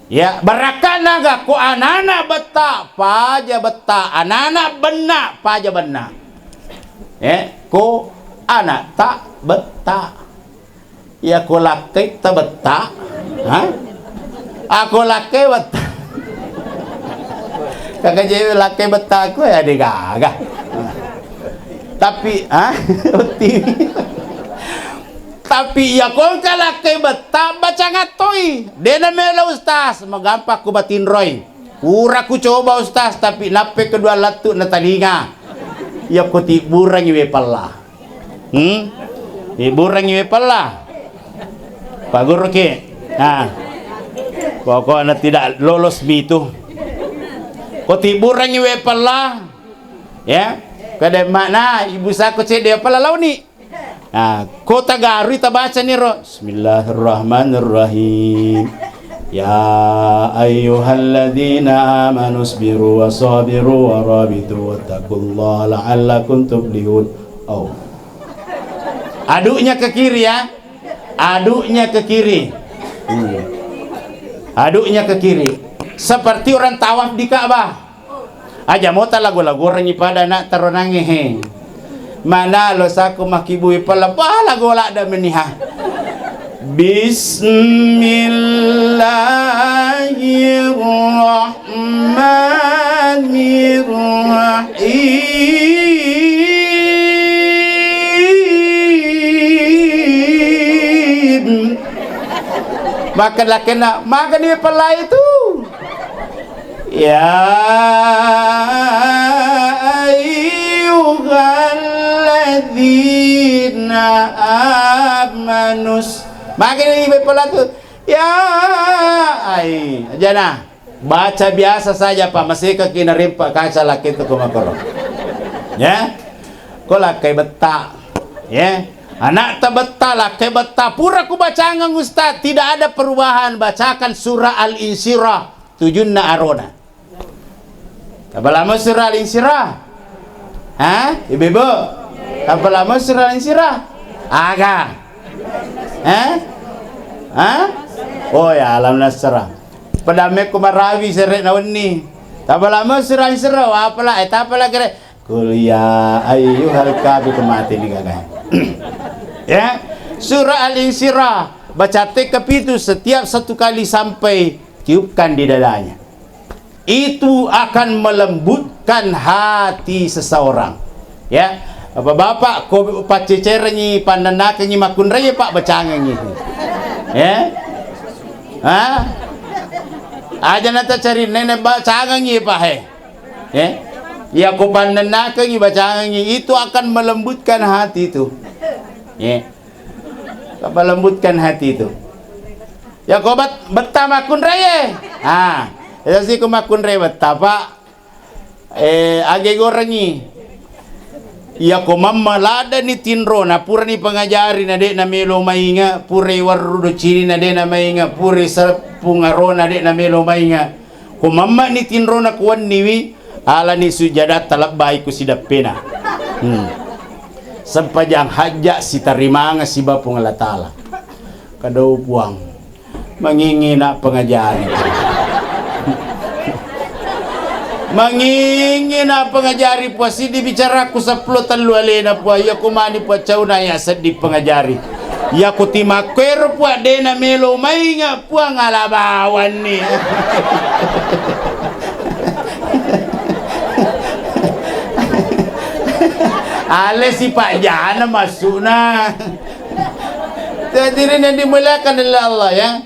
Ya, barakkana ga ko anana betta, paja betta, anana benna, paja benna. Ya, ko anak ta betta. Ya ko lakkai ta betta. Ha? Ako lakkai betta. Kaka jewe lakkai betta ko ya de gaga. Tapi, ha? Otti. Tapi iya ko engka lakkai betta, baca ngattoi. De na melo ustaz, magampang ku batinroi. Pura ku coba ustaz, tapi nappe kedua lettu na talinga. Iya ko tibburangi we pella. Hmm? Tibburangi we pella. Pak Guru ki. Nah. Pokoknya tidak lolos mi itu. Ko tibburangi we pella. Ya. Kada makna ibu sako cedde pella launi. Nah, ko tagarui tabacani ro, "Bismillahirrahmanirrahim. Ya ayyuhalladzina amanu sabiru wa sabiru wa rabitu wattaqullaha la'allakum tuflihun." Oh. Aduknya ke kiri ya. Aduknya ke kiri. Hmm. Aduknya ke kiri. Seperti orang tawaf di Ka'bah. Aja mota lago-lagorengngi pada anak taronangnge he. Mana lo sako makkibui pella, wah, lago ladda meniha. Bismillahirrahmanirrahim. Maka lakena, maka ni pella itu. Ya ayyuhalladzina amanus. Makanya ibe pelatu. Ya ai. Ajana. Baca biasa saja, Pak. Masih ke kina rimpa kaca laki itu kumakoro. Ya. Ko lakkai betta. Ya. Anak ta betta, lakkai betta. Pura ku bacangeng Ustaz. Tidak ada perubahan. Bacakan surah Al-Insyirah. Tujunna arona. Tapalamo surah Al-Insyirah? Ha? Ibu-ibu? Tapalamo surah Al-Insyirah? Aga. Ha? Ha? Oh ya, Alam Nasyrah. Pada mekko marawi sere na wenni. Tapalamo surah Al-Insyirah, apala, eh, tapala gere. Qul ya ayyuhal kafirun, mati ni gaga. Ya, surah Al-Insyirah, baca tekka pitu setiap satu kali sampai tiupkan di dadanya. Itu akan melembutkan hati seseorang. Ya, bapak-bapak, ko paccecerengi, pannennakengi makkunrai, Pak, bacangengi. Ya. Ha? Aja nata cari nenek bacangengi, Pak, he. Ya. Ya, ko pannennakengi, bacangengi, itu akan melembutkan hati itu. Ya. Melembutkan hati itu. Ya, ko bet-, betta makkunrai, eh. Ha, ya si ko makkunrai betta, Pak. Eh, age gorengi. Iya ko mamma ladani tinrona, purani pangajari na de na melo mainga, purai warru docini na de na mainga, purai seppung arona de na melo mainga. Ko mamma ni tinrona kuwanniwi, alani sujada talabbai ku sidappena. Hmm. Sempajang hajja sitarimanga siba Puang Allah Ta'ala. Kadau Puang. Mangingi na pengajari. Mangingi na pengajari, Puang, sidi bicaraku seppulo tellu alena, Puang, iya kumani, Puang, cauna ya seddi pengajari. Iya kutimakkuero, Puang, dena melo mainga, Puang, ala bawanni. Ale sipak jana masukna. Hadirin yang dimuliakan oleh Allah, ya.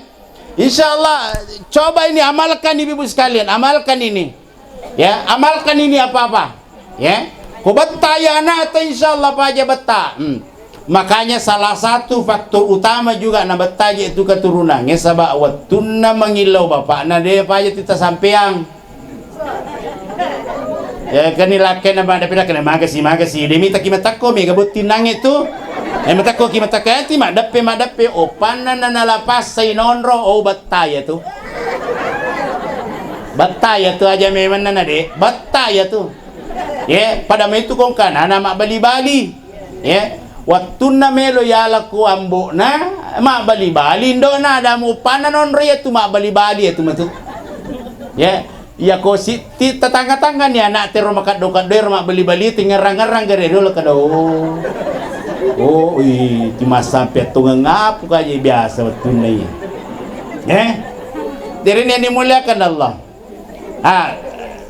Insya Allah, coba ini amalkan, ibu-ibu sekalian, amalkan ini. Ya, amalkan ini apa-apa. Ya. Ko betta ya anak ta, insya Allah paja betta. Hmm. Makanya salah satu faktor utama juga na betta je tu keturunan. Ya, sabab wettunna mangillau bapakna de paja tita sampeang. Ya, kani lakkena maddeppe, lakkena magasi, magasi. De mitaki matakko, mega botting nange tu. Eh, matakko ki matakko, ati maddeppe, maddeppe. Opanna na nalapassai nonro, oh, betta ya tu. Betta ya tu aja memang na, de. Betta ya tu. Ya, pada maitu kongkanana mabbali-bali. Ya, wattunna melo yala ko ambo'na, mabbali-bali indo'na, ada mupanna nonro yatu mabbali-bali yatu matu. Ya, iya ko sitti tatangga-tangga ni anak tero makaddo-kaddo ero mabbali-bali tingerang-ngerang gare dolo kada, oh. Oh, ih, ti massampe tungeng apu kaje biasa wattunna iya. Eh? Jadi ini yang dimuliakan Allah. Ah,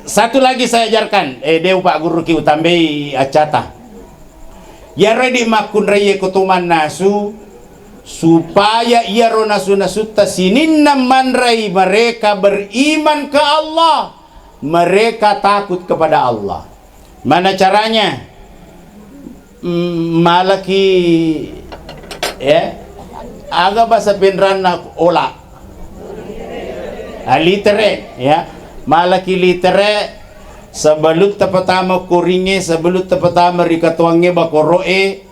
satu lagi saya ajarkan, eh, deu Pak Guru ki utambei accata. Iyaro di makkunraiye ko to mannasu, supaya iyaro nasu-nasutta sininna manrai mereka beriman ke Allah, mereka takut kepada Allah. Mana caranya? Mm, malaki, ya, aga bahasa Pinranna ola. Ah, litere, ya. Malaki litere sebelum tapatama koringe, sebelum tapatama ri katoangnge bakoro'e,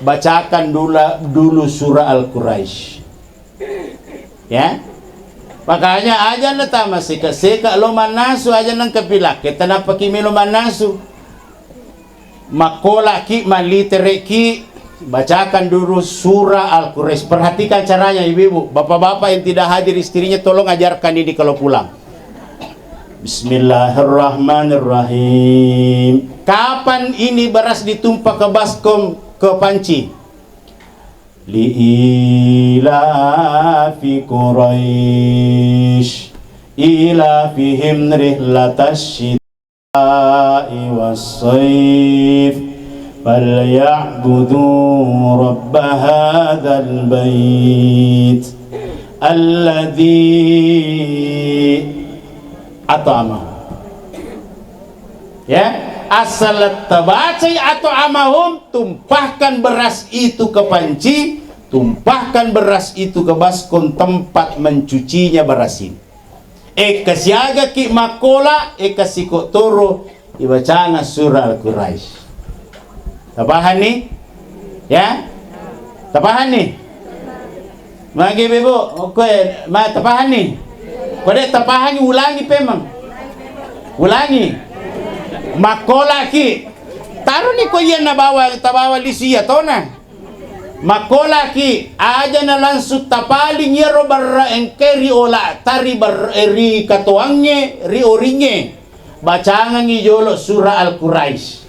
bacakan dula-, dulu surah Al-Quraisy. Ya. Makanya aja na tama seka-seka lo mannasu, aja nang kepilakke tanapaki melo mannasu. Makkolaki, mallitereki, bacakan dulu surah Al-Quraisy. Perhatikan caranya, ibu-ibu, bapak-bapak yang tidak hadir istrinya, tolong ajarkan ini kalau pulang. Bismillahirrahmanirrahim. Kapan ini beras ditumpah ke baskom, ke panci? Liilafi Quraisy, ilafihim rihlatash والشتاء والصيف فليعبدوا رب هذا البيت الذي أطعمهم. Ya, asal tabacai atau amahum, tumpahkan beras itu ke panci, tumpahkan beras itu ke baskom tempat mencucinya beras ini. Ekka siagaki makkola, ekka siko toro ibacanga surah Al-Quraisy. Tapahanni? Ya? Tapahanni? Magi bebo, oke, ma tapahanni? Kode tapahanni, ulangi pemang. Ulangi. Makkola ki. Taroni ko iya nabawa, tabawa lisi iya tona. Makkolaki, aja na langsung tapaling iyaro barra engke ri ola tari bar-, eh, ri katoangnge, ri oringnge. Bacangengi jolo surah Al-Quraisy.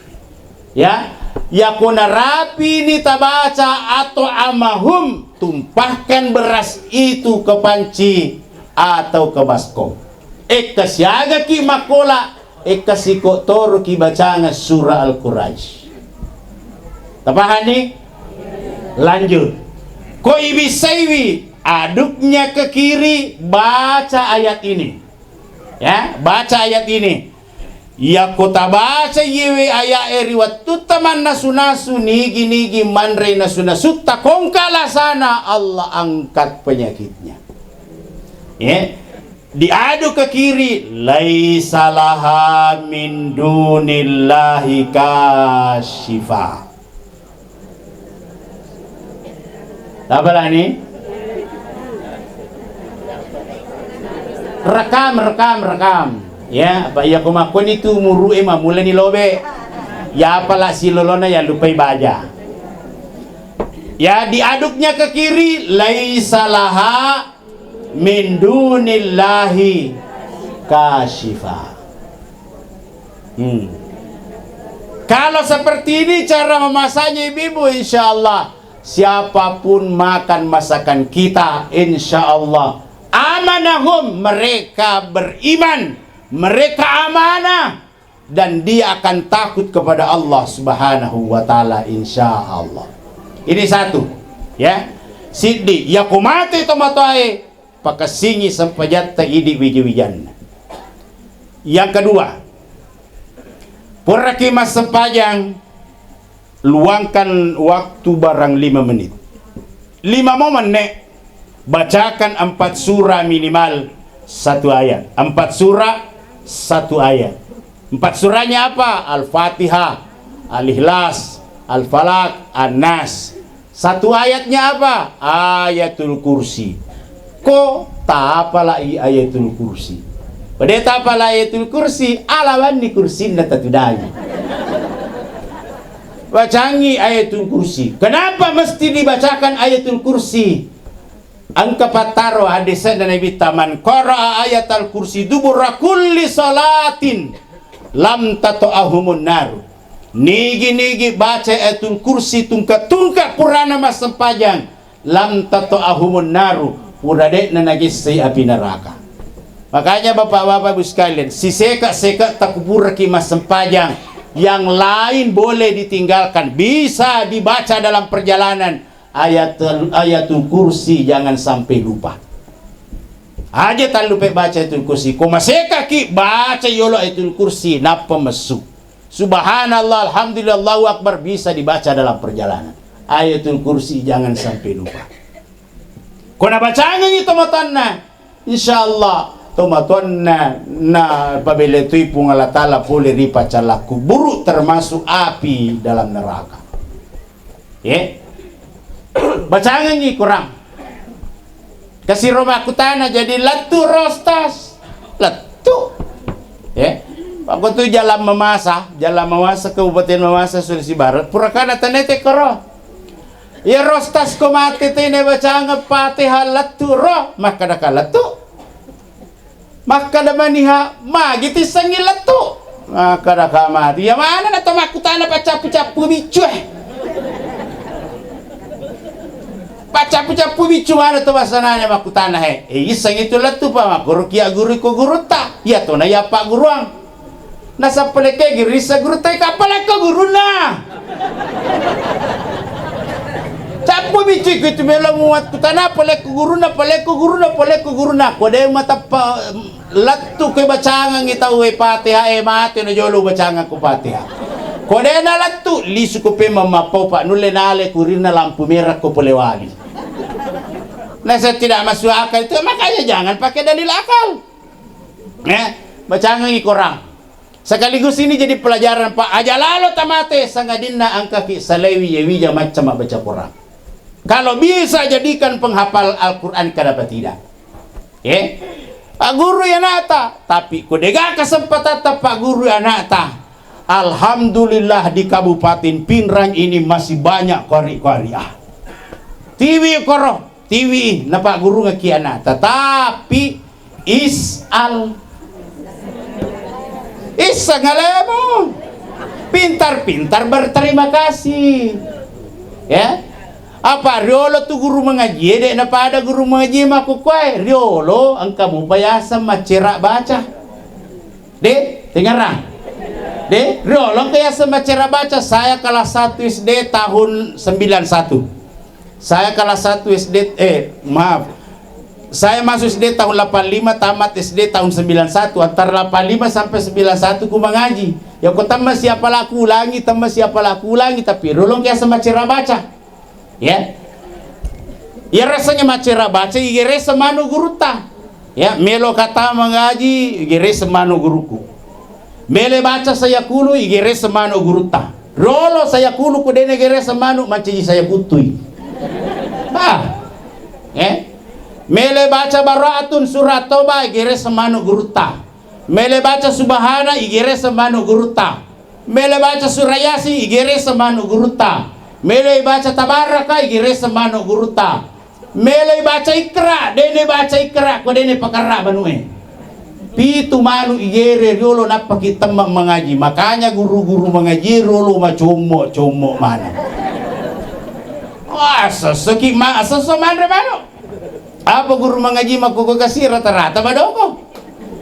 Ya, yako narapini tabaca atau amahum, tumpahkan beras itu ke panci atau ke baskom. Ekka siagaki makkola, ekka siko toroki bacanga surah Al-Quraisy. Tapahanni? Lanjut. Ko ibissaiwi aduknya ke kiri, baca ayat ini. Ya, baca ayat ini. Yako tabaca iyewe aya'e ri wattutta mannasu-nasu, nigi-nigi manre nasu-nasutta kongka lasana, Allah angkat penyakitnya. Ya. Diadu ke kiri, "Laisa laha min dunillahi kasyifa." Apa lani? Rekam, rekam, rekam. Ya, apa iya ko makkoni tu umuru'e mamulani lobe. Ya, apala silolona ya lupai baja. Ya, diaduknya ke kiri, "Laisa laha min dunillahi kasyifa." Hmm. Kalau seperti ini cara memasaknya, ibu-ibu, insya Allah, siapapun makan masakan kita, insya Allah, amanahum, mereka beriman, mereka amanah, dan dia akan takut kepada Allah Subhanahu wa Ta'ala, insya Allah. Ini satu, ya. Siddi, yako mate tomatoae, pakessingi sempajatta idi wiji-wijanna. Yang kedua, puraki massempajang, luangkan waktu barang lima menit. Lima momen, Nek. Bacakan empat surah minimal satu ayat. Empat surah satu ayat. Empat surahnya apa? Al-Fatihah, Al-Ikhlas, Al-Falaq, An-Nas. Satu ayatnya apa? Ayatul Kursi. Ko tapalai Ayatul Kursi. Pada tapala Ayatul Kursi, alawanni kursinna tatudai. Bacangi Ayatul Kursi. Kenapa mesti dibacakan Ayatul Kursi? Engka pattaro hadisna Nabitta, "Man qara'a Ayatal Kursi dubura kulli salatin lam tato'ahumun naru." Nigi-nigi baca Ayatul Kursi tungka-tungka purana massempajang, lam tato'ahumun naru, pura de'na nagessai api neraka. Makanya, Bapak-bapak, Ibu sekalian, siseka-seka takupuraki massempajang, yang lain boleh ditinggalkan, bisa dibaca dalam perjalanan. Ayatul, Ayatul Kursi jangan sampai lupa. Aja tallupe baca Ayatul Kursi. Ko masekaki, baca yolo Ayatul Kursi, nappa messu. Subhanallah, alhamdulillah, Allahu Akbar bisa dibaca dalam perjalanan. Ayatul Kursi jangan sampai lupa. Ko nabacangengi tomatoanna, insyaallah tomatoanna napabelai toi Puang Allah Taala pole ri pacalla kuburu, termasuk api dalam neraka. Ye. Bacangengi Quran. Kasiro makkutana, jadi lettu ro, Ustaz? Lettu. Ya. Pakko tu Jalan Mamasa, Jalan Mamasa, Kabupaten Mamasa, Sulawesi Barat. Pura kana tanete koro. Ya ro, Ustaz, ko mate tene bacangeng Fatihah lettu ro, makkadaka lettu. Makkada maniha, magi tissengngi lettu? Makkada ka mati. Iya maneng na to makkutana paccappu-cappu biccu, eh. Paccappu-cappu biccu maneng to basananya makkutana, he. Eh, issengngi tu lettu pa, makkoro ki agguru ko gurutta. Iya to na iya pagguruang. Nasappa lekkegi rissa gurutta, kappa lekko gurunna. Cappu biccu ku itu melo muakkutana, palekko gurunna, palekko gurunna, palekko gurunna. Ko de matappa lettu ke bacangengi tau e Fatihah e, mate na jolo bacangeng ko Fatihah. Ko de na lettu, lisu ko pemeng mappau, pa nulle nale kurirna lampu merah ko polewali. Nah, saya tidak masuk akal itu, makanya jangan pakai dalil akal. Eh, bacangengi Quran. Sekaligus ini jadi pelajaran, Pak. Aja lalo tamate sangadinna engkaki salaiwi ye wija macca mabbaca Quran. Kalau bisa jadikan penghafal Al-Quran, kenapa tidak? Eh, Pak Guru ya nata, tapi ko dega kesempatan Pak Guru ya nata. Alhamdulillah di Kabupaten Pinrang ini masih banyak qari-qariah. Tiwi koro. Tiwi napaggurungekki ana'ta, tapi is'al. Isseng alemu. Pintar-pintar berterima kasih. Ya. Apa riolo tu guru mangajie, de' napada guru mangajie makkukkuae, riolo engka mupa yaseng maccera baca. De', tengngerang? De', riolo engka yaseng maccera baca, saya kelas satu S D tahun sembilan satu. Saya kelas satu S D, eh, maaf. Saya masuk S D tahun delapan lima, tamat S D tahun sembilan satu. Antara delapan lima sampai sembilan satu ku mangaji. Ya, ko temma siapa laku ulangi, temma siapa laku ulangi, tapi riolo engka yaseng maccera baca. Ya. Iya rasanya maccera baca, igereseng manu gurutta. Ya, melo kata mangaji, igereseng manu guruku. Mele baca sayakulu, igereseng manu gurutta. Riolo sayakulu ku dene gereseng manu, mancaji sayakuttui. Ah. Eh. Mele baca Bara'atun, Surat Toba, igereseng manu gurutta. Mele baca Subhana, igereseng manu gurutta. Mele baca Surah Yasin, igereseng manu gurutta. Mele baca Tabaraka, igereseng manu gurutta. Mele baca Iqra, dene baca Iqra, ko dene pakarra banue. Pitu manu igere riolo nappaki temma mangaji. Makanya guru-guru mangaji riolo macommo-commo manu. Wah, sesso ki ma-, sesso manre manu. Apa guru mangaji makkukku kasi rata-rata badoko?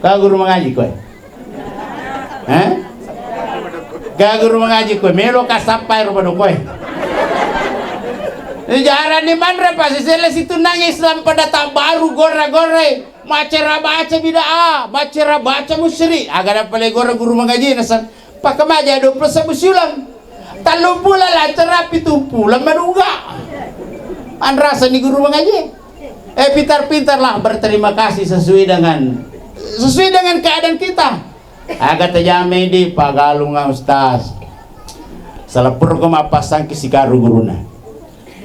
Ka guru mangaji koe? Eh? Ka guru mangaji koe? Melo ka sappai ro badokoe. Jarang ni manre pa sisele situnnang Islam pada tak baru gora-gora. Maccera baca bid'ah, maccera baca musyrik. Aga dapat gora guru mangaji nasan. Pakamaja dua puluh satu siuleng. Telluppulo lancera, pitumpuleng manungga. Anrasani guru mangaji. Eh, pintar-pintarlah berterima kasih sesuai dengan, sesuai dengan keadaan kita. Aga tajamai di pagalunga ustaz. Salepperko mappassangki sikaru guruna.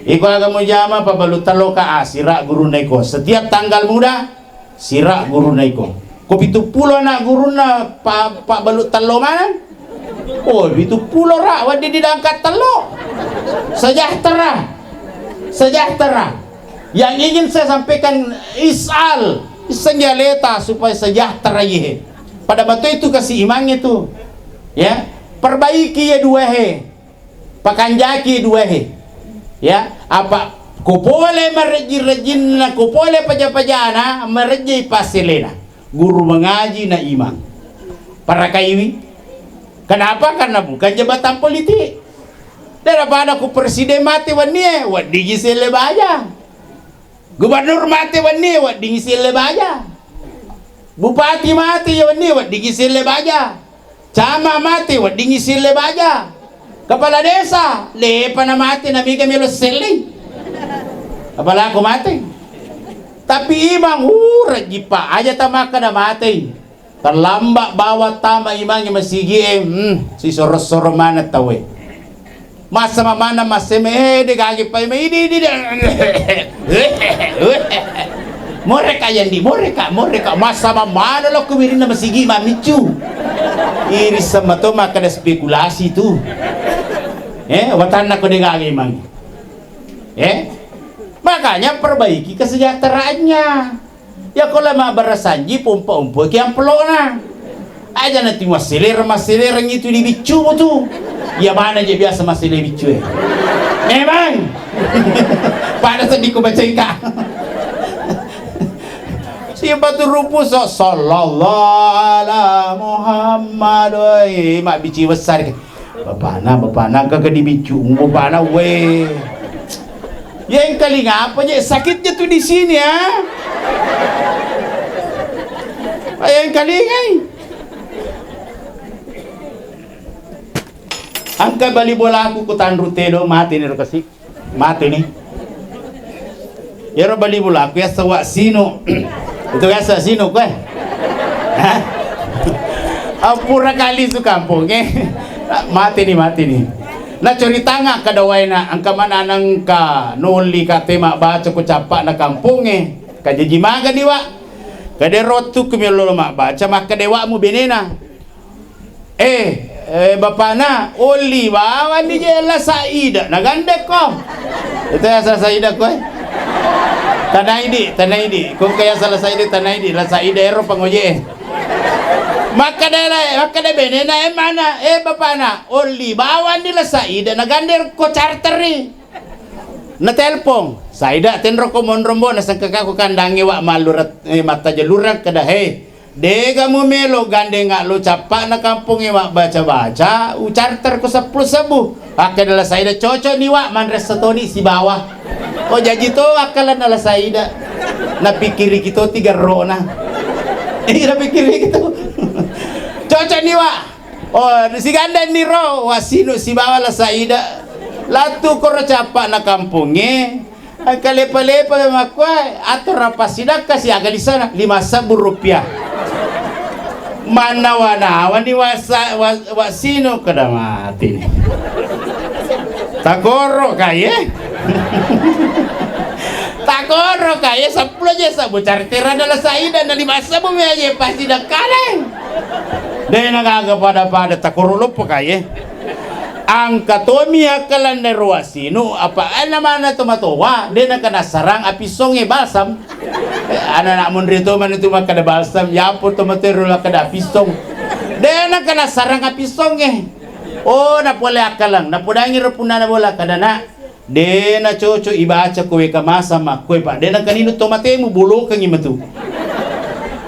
Iko aga mujama pabalu tello ka asira guruna iko. Setiap tanggal muda, sira guruna iko. Ko pitu pulo anak guruna pa, pa balu tello maneng. Oh, pitu pulo ra, wedding didangka tello. Sejahtera. Sejahtera. Yang ingin saya sampaikan, is'al, iseng ya leta supaya sejahtera ye. Pada batu itu kasih imangnge tu. Ya, perbaiki ya dua he. Pakanjaki dua he. Ya, apa ko pole marejji-rejjinna, ko pole paja-pajana, marejjai passelena. Guru mengaji na imang. Parakaiwi. Kenapa? Karena bukan jabatan politik. Daripada ku presiden mate wennie, weddingi selle baja. Gubernur mate wennie, weddingi selle baja. Bupati mate wennie, weddingi selle baja. Camat mate, weddingi selle baja. Kepala desa, lepa na mate, na mega melo sellei. Apalagi mate. Tapi imang, uh, rejji pa aja tamakka na matei. Terlambat bawa tama imangnge masigie, hmm, sisoro-soro maneng tauwe. Massa mamana masseme, eh, de gage pai mai, idi, idi, de. Moreka yandi, moreka, moreka. Massa mamana lo ku wirinna masigi mamiccu. Iri sama to makkeda spekulasi tu. Eh, watanna ko de gage imangnge. Eh? Makanya perbaiki kesejahteraannya. Ya, ko la mabbarasanji, pompa-ompoki ampelona. Aja nanti masselera-masselereng itu di biccu tu. Ya, mana je biasa massele biccu, eh? Memang. Pada sedih ku baca ika. Siapa tu rupu so, sallallahu ala Muhammad, oi, mak bici besar. Bapana, bapana, kagak dibiccu, bapana, weh. Ya, engkalinga apa je? Sakitnya tuh di sini, ya. Yang kalingai. Angka bali bolaku ku tanru tedo, mati ni rokasi. Mati ni. Yero bali bolaku ya sewa sinu. Itu ya sewa sinu kue. Hah? Apura kali su kampung, eh. Mati ni, mati ni. Na coritanga kada waena, angka mana nangka noli kate mabbaca ku cappa na kampung, eh. Kajaji maga ni wa. Kade rottu ku melo mabbaca, maka dewa mu benena. Eh, eh, bapana, oli bawani je la Saida, na gandekko. Itu ya salah Saida ko, eh. Tanaidi, tanaidi. Ko kaya salah Saida, tanaidi. La Saida ero pangoje. Makkada la, makkada benena, eh, mana? Eh, bapana, oli bawani la Saida, na gandekko charteri. Na telpon, Saida, tenro ko monrombo, na sengkaka ko kandangi wa mallurat, eh, matta jalurang kada, hei. Dega mu melo gandeng lo cappana kampongnge mabbaca-baca, ucarter ko seppulo sebbu. Akkeda la Saida, cocok ni wa, manre setoni sibawa. Oh, jaji to akkalanna la Saida. Napikkiriki to tiga rona. Iya, napikkiriki to. Cocok ni wa. Oh, sigandeng ni ro, wasinu sibawa la Saida. Latu koro cappana kampongnge. Engka lepa-lepa makkua, atorang passidakka siaga di sana, lima sebbu rupiah. Mannawa-nawa ni wasa-, wa-, wasinu kada mati. Takoro kaye. Takoro kaye seppulo je sebbu carterana la Saida na lima sebbu me aje passidakka le. De na gaga pada-pada takoro loppo kaye. Angka tomi akkalanna ro wasinu, apa ena mana to matoa, de na kana sarang api songe balsam. Eh, anak-anak munri to mana tu makkada balsam, yapo to matero makkada api song. De na kana sarang api songe. Oh, na pole akkalang, na podangi ro punnana bola kada na. De na cocok ibaca kowe kamasa makkue, Pak. De na kaninu to matemu bolokengi matu.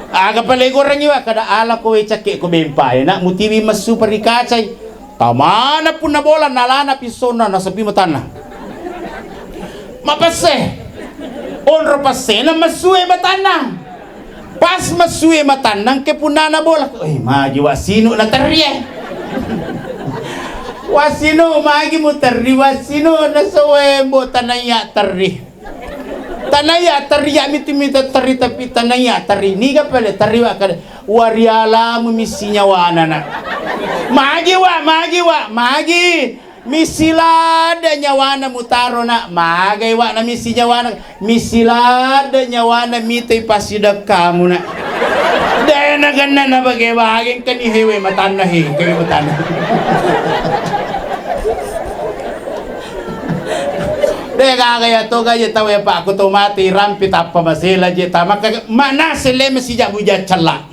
Aga pale gorengi wa kada ala kowe cakke ko bempa, enak mutiwi messu perikacai. Tamana punna bola, nalana pissonna, nasepi matanna. Mapesse. Onro passena messue matanna. Pas messue matanna, engke punnana bola. Eh, magi wa sinu na terrie. Wa sinu, magi mu terri, wa sinu, na sowe mbo tanaya terri. Tanaya terri, ya mitu mita terri, tapi tanaya terri. Niga pale terri wa kada. Warialamu misi nyawana, nak. Magi wa, magi wa, magi. Misi ladde nyawana mutaro, nak. Magai wa na misi nyawana. Misi ladde nyawana mitai passidekkamu, nak. De Naganna na bage-bage engkani hewe matanna, he, engkani matanna. De gaga ya toga je tau ya, Pak, ko to mate rampi tappa masela je ta maka mana sele mesi jabu jaccella.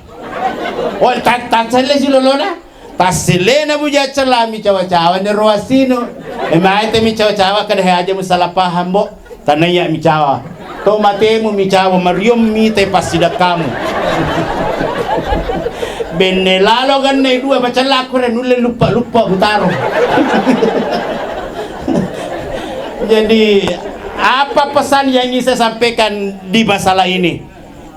Oh, ta, ta sele si lolona. Tasselena buja cella mi cawa-cawa nero asino. E, mai te mi cawa-cawa kada he aja mu salah paham, Bo. Tanaya mi cawa. To matemu mi cawa mariom mi te passidakkamu. Benne lalo ganna dua macella aku re nulle luppa-luppa butaro. Jadi apa pesan yang ingin saya sampaikan di masalah ini?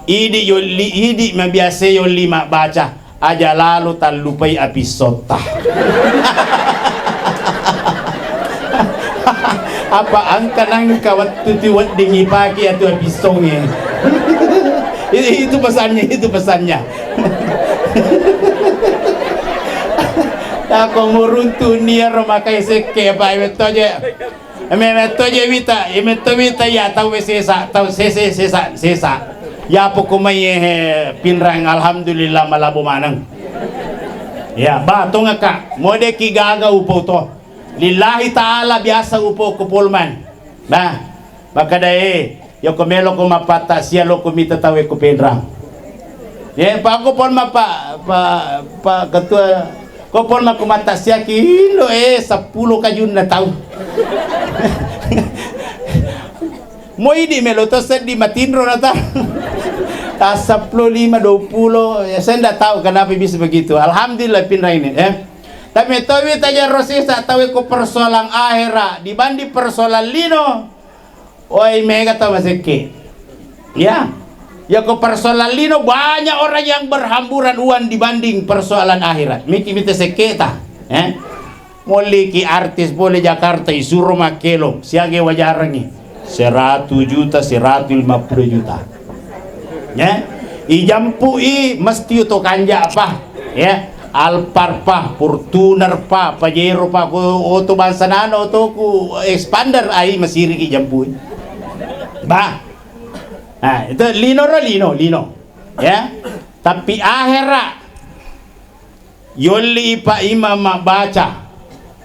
Idi yolli, idi mabiasa yolli mabbaca. Aja lalo tallupai apissotta. Apa engka nangka wettu tu wedding ipake atu apissongnge. Itu, itu pesannya, itu pesannya. Tako muruntu niaro makai sekke apa wettu aja. Eme metto je wita, e metto wita ya tau we sesa, tau sese sesa, sesa. Ya poko mai, eh, Pinrang, alhamdulillah malabo maneng. Ya, ba tongaka, modeki gaga upo to. Lillahi ta'ala biasa upo ko Polman. Nah, makadae, yoko melo ko mapatta sia loko mita tau ko Pinrang. Ya, Pak, ko Polman, Pak, Pak, Pak Ketua, Ko pol makku mattassiaki indo, eh, seppulo kajunna tau. Moi di melo to seddi matinro na tau. Tas seppulo lima, dua puluh, ya, saya ndak tahu kenapa bisa begitu. Alhamdulillah Pinrang ini, ya. Tapi towi tajarro sesa tau ko persoalan akhirat dibanding persoalan lino. Oi, mega tau masekke. Ya. Ya, ko persoalan lino banyak orang yang berhamburan uang dibanding persoalan akhirat. Miki mita sekke ta. Eh? Molliki artis boleh Jakarta isuro makkelo, siaga wajarangi. Seratus juta, seratus lima puluh juta. Ya. Ijampui mesti to kanja apa? Ya. Alphard pa, Fortuner pa, Pajero pa, ko oto bangsa nano, oto ku expander ai masiriki jampui. Bah. Nah, itu lino ro lino, lino. Ya. Tapi akhirat yolli Pak Imam mabbaca.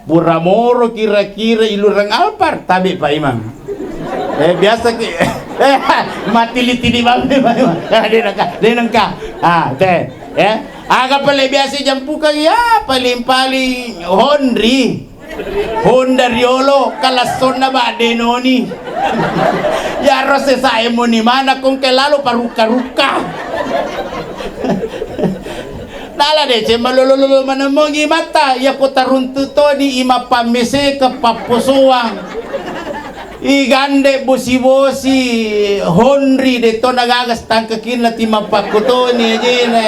Pura moro kira-kira ilureng Alphard, tabe Pak Imam. Eh, biasa ki, eh, mati litini bambe Pak Imam. Ah, de nengka, de nengka. Ah, te, ya. Aga pale biasa jampukang ya paling-paling Honri. Honda Riolo, kalassonna ba denoni. Ya rose sae moni mana kongke lalo parukka-rukka. Nala deceng malolo-lolo manemmongi matta, yako taruntu toni i mappammeseke papposoang. I gande bosi-bosi Honri de to nagaga setangkekinna ti mappakkutoni ajena.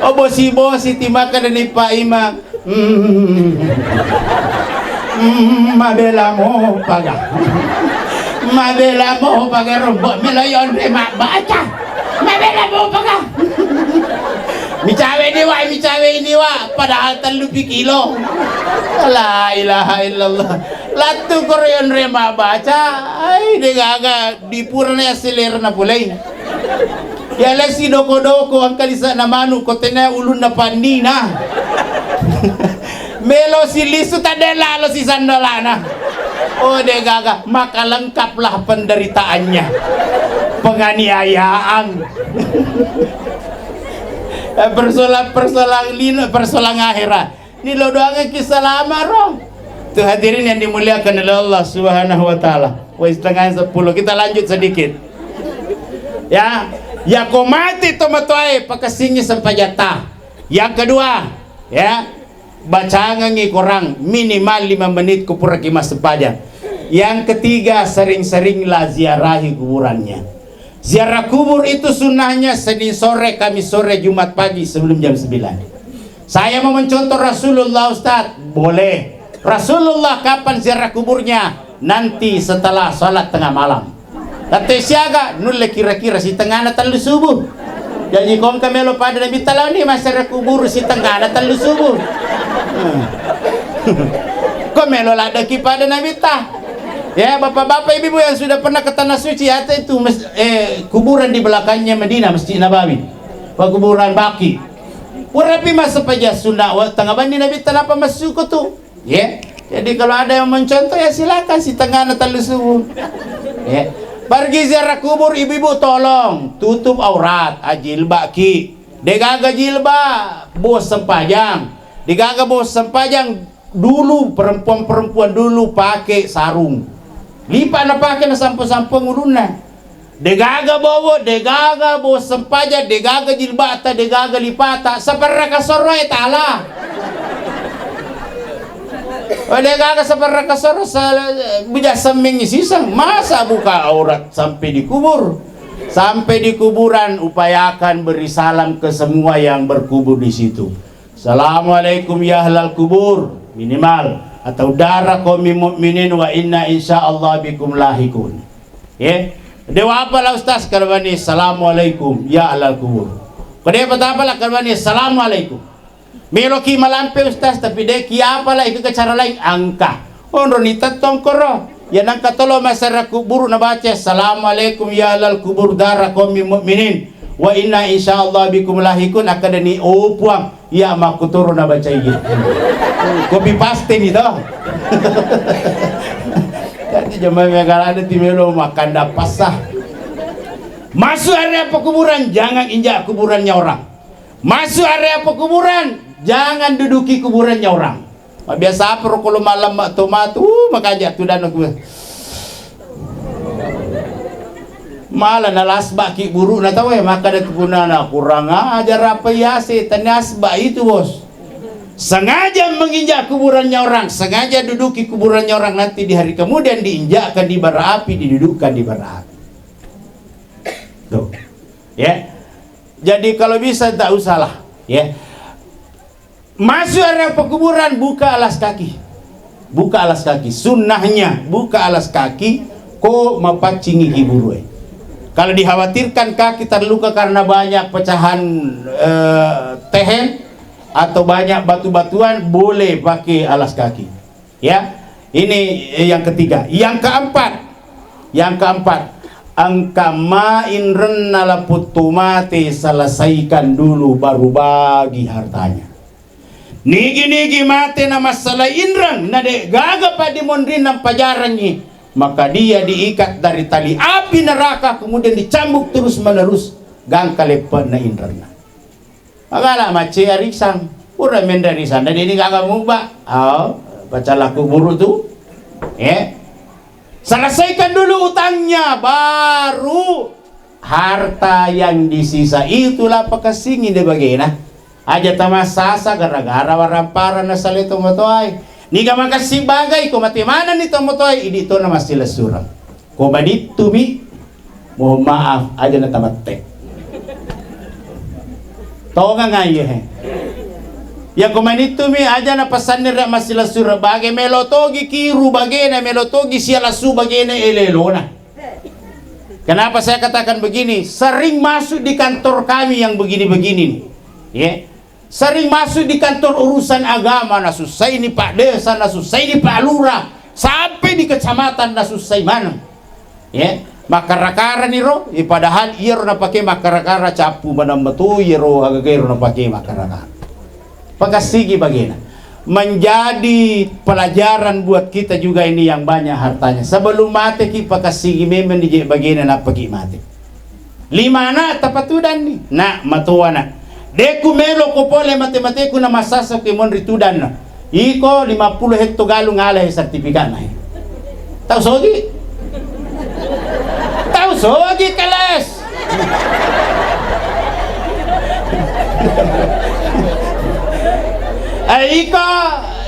O bosi-bosi ti makkeda ni Pak Imam. Mm. Mm, mabela mopaga. Mabela mopaga rombo melo yonre mabbaca. Mabela mopaga. Micawe ni wa, micawe ini wa, padahal tellu pi kilo. La ilaha illallah. Lattu koro yonre mabbaca. Ai de gaga dipurane aselerna pulai. Yalesi doko-doko engka lise'na manu ko tennia ulunna pannina. Melo silisu tadde lalo sisandalana. Oh de gaga, maka lengkaplah penderitaannya. Penganiayaan. Eh, persoalan-persoalan lino, persoalan akhirat. Ni lo doangekki salama ro. Tuh hadirin yang dimuliakan oleh Allah Subhanahu wa Ta'ala. Woi, setengah sepuluh. Kita lanjut sedikit. Ya, ya ko mati to matoae pakessingi sempajatta. Yang kedua, ya, bacangengi Quran minimal lima menit ko puraki massempajang. Yang ketiga, sering-seringlah ziarahi kuburannya. Ziarah kubur itu sunnahnya Senin sore, Kamis sore, Jumat pagi sebelum jam sembilan. Saya mau mencontoh Rasulullah, Ustaz. Boleh. Rasulullah kapan ziarah kuburnya? Nanti setelah salat tengah malam. Tette siaga, nulle kira-kira sitengana tellu subuh. Jaji kongka melo pada Nabitta laoni masyarakat kubur sitengana tellu subuh. Hmm. Ko melo laddeki pada Nabitta. Ya, bapak-bapak, ibu-ibu yang sudah pernah ke Tanah Suci, ada itu mes-, eh, kuburan di belakangnya Madinah, Masjid Nabawi. Pekuburan baki. Purapi massempajang sunna wa tengnga benni Nabitta nappa massuko tu. Ye. Jadi kalau ada yang mencontoh ya silakan si tengah na tellu subuh. Ye. Pergi ziarah kubur ibu-ibu tolong tutup aurat, ajilbaki. Degaga jilbab, bos sempajang. Degaga bos sempajang, dulu perempuan-perempuan dulu pake sarung. Lipa napake nasampo-sampo ulunna. Degaga bowo, degaga bos sempajang, degaga jilbata, degaga lipata, saperra kasoroe tala. Oh, degaga saperra kasoro sa-, buja semmengi siseng, masa buka aurat sampai di kubur? Sampai di kuburan, upayakan beri salam ke semua yang berkubur di situ. Assalamualaikum ya ahlal kubur, minimal, atau dara qaumi mukminin wa inna insyaallah bikum lahikun. Ye, dewa apa lah ustaz karbani, assalamualaikum ya ahlal kubur. Kode apa lah karbani, assalamualaikum. Meloki malampe ustaz, tapi deki apa lah ikut ke cara lain angka. Onro ni tettong koro. Ya nangka tolo masyarakat kubur nabaca, "Assalamualaikum ya ahlal kubur dara qaumi mukminin. Wa inna insyaallah bikum lahikun," akkadani, "Oh Puang, iya makkutoro nabaca iya." Copy paste ni to. Jadi jamaah megala ada timelo makan dapasa. Masuk area pekuburan, jangan injak kuburannya orang. Masuk area pekuburan, jangan duduki kuburannya orang. Mabbiasa apa ro kolo malam mak to matu, uh, makaja tudanna ku. Mala nalasba ki buru na tawe, maka ada tupunana kurang ajar apa ya setan asba itu, bos. Sengaja menginjak kuburannya orang, sengaja duduki kuburannya orang, nanti di hari kemudian diinjakkan di bara api, didudukkan di bara api. Tuh. Ya. Jadi kalau bisa tak usahlah, ya. Masuk area pekuburan, buka alas kaki. Buka alas kaki. Sunnahnya buka alas kaki ko mapaccingi ki burue. Kalau dikhawatirkan kaki terluka karena banyak pecahan, eh, tehen atau banyak batu-batuan, boleh pakai alas kaki. Ya, ini, eh, yang ketiga. Yang keempat, yang keempat, engka mainrenna laputtu mate, selesaikan dulu, baru bagi hartanya. Nigi-nigi mate na massala inreng, na de gaga paddimonrinna mpajarangngi, maka dia diikat dari tali api neraka, kemudian dicambuk terus menerus, gangka leppe'na inrenna. Magala macce arisang. Pura menre arisang, na deni gaga muba. Oh, baca laku buru tu. Eh. Selesaikan dulu utangnya, baru harta yang disisa itulah pakessingi de bagena. Aja tamassasa gara-gara warampara na sale tomatoai. Niga makessi bagai ko mate manenni tomatoai, idi tona massilessureng. Ko manittumi, mohon maaf, aja na tamette. Tongang aye he. Ya ko manittumi aja na pesanni re massilessureng, bage melo togi kiru bagena, melo togi sia lassu bagena elelona. Kenapa saya katakan begini? Sering masuk di kantor kami yang begini-begini nih. Ya. Sering masuk di kantor urusan agama, nasussaini Pak Desa, nasussaini Pak Lurah, sampai di kecamatan nasussai maneng. Ya, makkara-karani ro, eh, padahal iyaro napake makkara-kara cappu maneng meto iyaro agagaero napake makkara-kara. Pakessigi bagena. Menjadi pelajaran buat kita juga ini yang banyak hartanya. Sebelum mate ki pakessigi memeng di je bagena nappaki mate. Lima anak tapatudanni, nak matoa nak. Deku melo ko pole mate-mateku na massasa ke monri tudanna. Iko lima puluh hetto galung ala he sertifikatna he. Tau sogi? Tau sogi kelas. Eh, iko,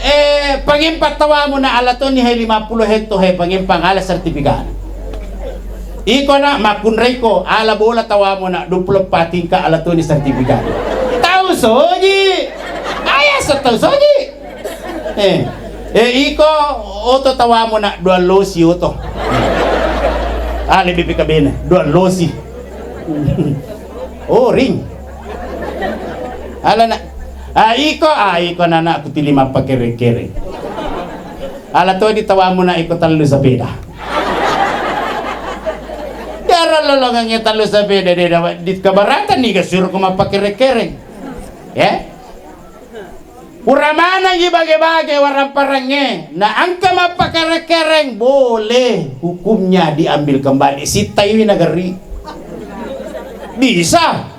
eh, pangempang tawamu na ala toni he lima puluh hetto he pangempang ala sertifikat. Iko na makkunraiko ala bola tawamu na dua puluh empat tingkat ala toni sertifikat. Tau sogi. Ayah setau sogi. Eh, eh, iko oto tawamu na dua losi oto. Ah, lebih pika bene, dua losi. Oh, ring. Ala na, ah, iko, ah, iko nana aku tili mappakere-kere. Ala to di tawamu na iko tellu sepeda. Yaro Lo ngangnge tallu sapeda de' dawa di keberatan ni ga suruh ko mappakere-kereng. Ya. Pura manengngi bage-bage waramparengnge, na engka mappakere-kereng, boleh hukumnya diambil kembali. Sitaiwi negeri. Bisa.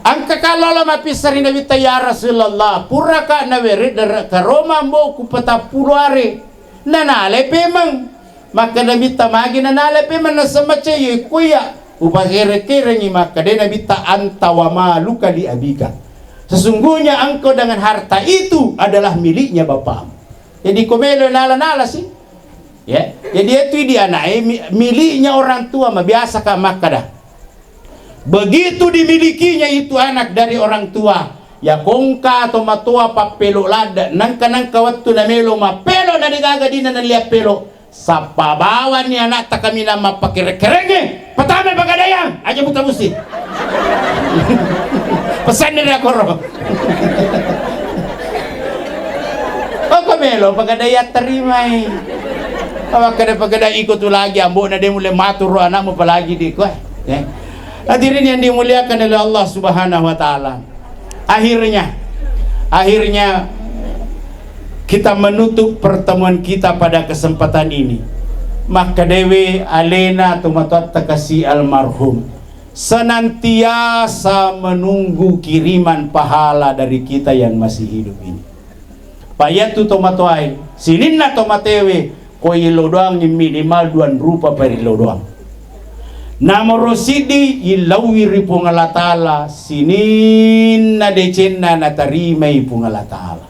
Engka kallolo mapisseng ri Nabitta, "Ya Rasulullah, puraka naweredde karoma mbo ku patappulo are." Nanale pemeng. Makkeda Nabitta, "Magi nanale pemeng?" Naseng macai, "Kuya upakere-kerengngi." Makkeda Nabitta, "Anta wa maluka li abika." Sesungguhnya engkau dengan harta itu adalah miliknya bapakmu. Jadi ko melo nala-nala sih. Ya, jadi itu di anak, eh, mi-, miliknya orang tua, mabiasa ka makkeda. Begitu dimilikinya itu anak dari orang tua, ya kongka atau matoa pappelo ladde, nangka-nangka wettu namelo mappelo na degaga dina nalia pelo, sappa bawani anakta kaminang mappakere-kerengnge, patama pagadayang, aja buta musti. Pesanni ri akoro. Oko melo pagadayang tarimai. Makkeda pagadayang iko tu lagi, ambo na de mulle maturu anakmu apalagi di ko. Ya. Hadirin yang dimuliakan oleh Allah Subhanahu wa Ta'ala. Akhirnya, akhirnya kita menutup pertemuan kita pada kesempatan ini. Makkedawe alena tomatoatta kasi almarhum senantiasa menunggu kiriman pahala dari kita yang masih hidup ini. Payatu tomatoae, sininna tomatewe, ko illau doangngi minimal dua rupa pa rillau doang. Namoro siddi, illauwi ri Puang Allah Ta'ala sininna decenna natarimai Puang Allah Ta'ala.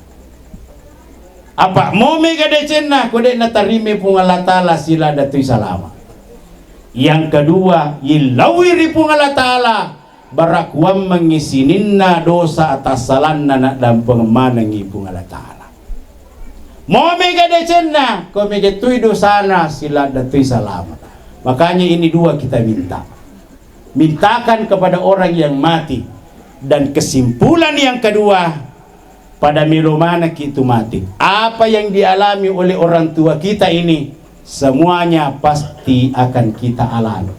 Apa mo mega decenna ko de' natarimai Puang Allah Ta'ala, siladda toi salama. Yang kedua, illauwi ri Puang Allah Ta'ala, barakuammengngi sininna dosa atassalanna naddampeng manengngi Puang Allah Ta'ala. Mo mega decenna, ko mega tui dosana, siladda tui salama. Makanya ini dua kita minta. Mintakan kepada orang yang mati. Dan kesimpulan yang kedua, pada melo manekki tu mati. Apa yang dialami oleh orang tua kita ini, semuanya pasti akan kita alami.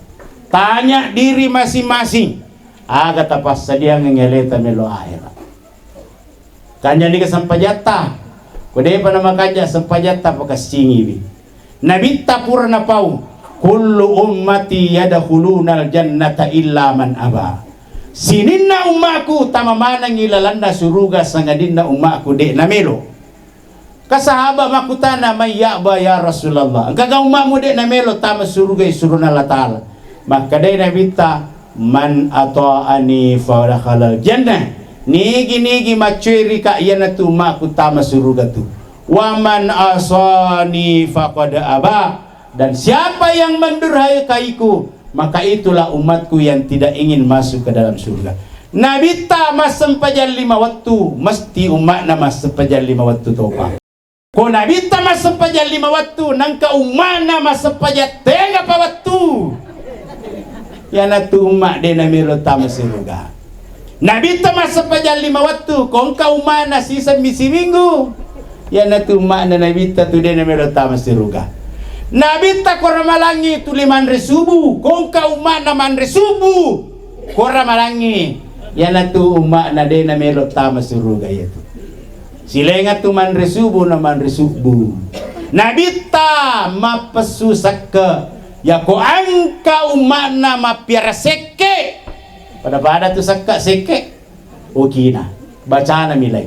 Tanya diri masing-masing, aga tapassadiangengngi aleta melo akhirat. Kanjani ke sempajatta. Ko depa namakanja sempajatta, pakassingiwi. Nabitta pura napau, "Kullu ummati yadkhulunal jannata illa man aba." Sininna ummaku tama manengngi lalenna suruga, sangadinna ummaku de' namelo. Ka sahaba makkutana, "May ya'ba ya Rasulullah? Engkaga ummamu de' namelo tama suruga surona Allah Ta'ala?" Makkedai Nabitta, "Man ata'ani fa dakhalal jannah." Nigi-nigi maccuerika iyanatu ummaku tama suruga tu. "Wa man asani faqad aba." Dan siapa yang mendurhakaiku, maka itulah umatku yang tidak ingin masuk ke dalam surga. Nabitta massempajang lima wettu, mesti umma'na massempajang lima wettu topa. Ko Nabitta massempajang lima wettu, nangka umma'na massempajang tega pa wettu, iyanatu umma de' namelo tama suruga. Nabitta massempajang lima wettu, ko engka umma'na sisemmi siminggu, iyanatu umma'na Nabitta tu de' namelo tama suruga. Nabitta ko ramalangngi tuli manre subuh, ko engka umma'na manre subuh, ko ramalangngi, iyanatu umma'na de' namelo tama suruga iyatu. Silaingatu manre subuh na manre subuh. Nabitta mappessu sekke, yako engka umma'na mappiara sekke. Pada-pada tu sekke, sekke. Okina, bacana milai.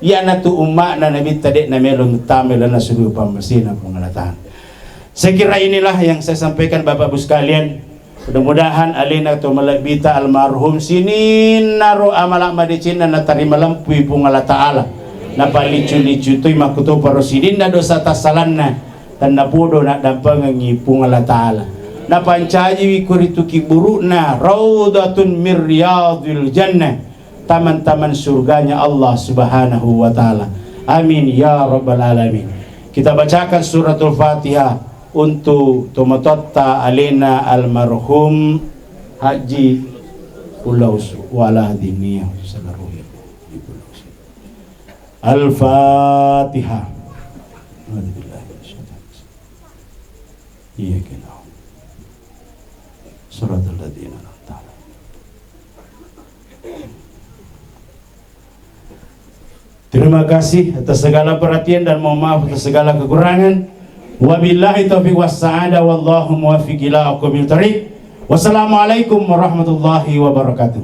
Iyanatu umma'na Nabitta de' namelo muttama lalenna suruga pammasena Puang Allah Ta'ala. Saya kira inilah yang saya sampaikan, Bapak Ibu sekalian. Mudah-mudahan alena to malebbita almarhum sininnaro amala madecenna natarima lempui Puang Allah Ta'ala. Napalliccu-liccu toi makkutoparo sininna dosa tassalanna. Tennapodo naddampengengngi Puang Allah Ta'ala. Napancajiwi ko ritu kiburu'na raudhatun min riyadhil jannah, taman-taman surganya Allah Subhanahu wa Ta'ala. Amin ya rabbal alamin. Kita bacakan suratul Fatihah untuk tomatoatta alena almarhum Haji Ulausu wa ala hadhihi niyah. Al-Fatihah. A'udzubillahi minasyaitonir rajim. Iyyaka na'budu. Siratal ladzina an'amta 'alaihim. Terima kasih atas segala perhatian dan mohon maaf atas segala kekurangan. Wabillahi taufiq was sa'adah, wallahu muwaffiq ila aqwamit thariq. Wassalamualaikum warahmatullahi wabarakatuh.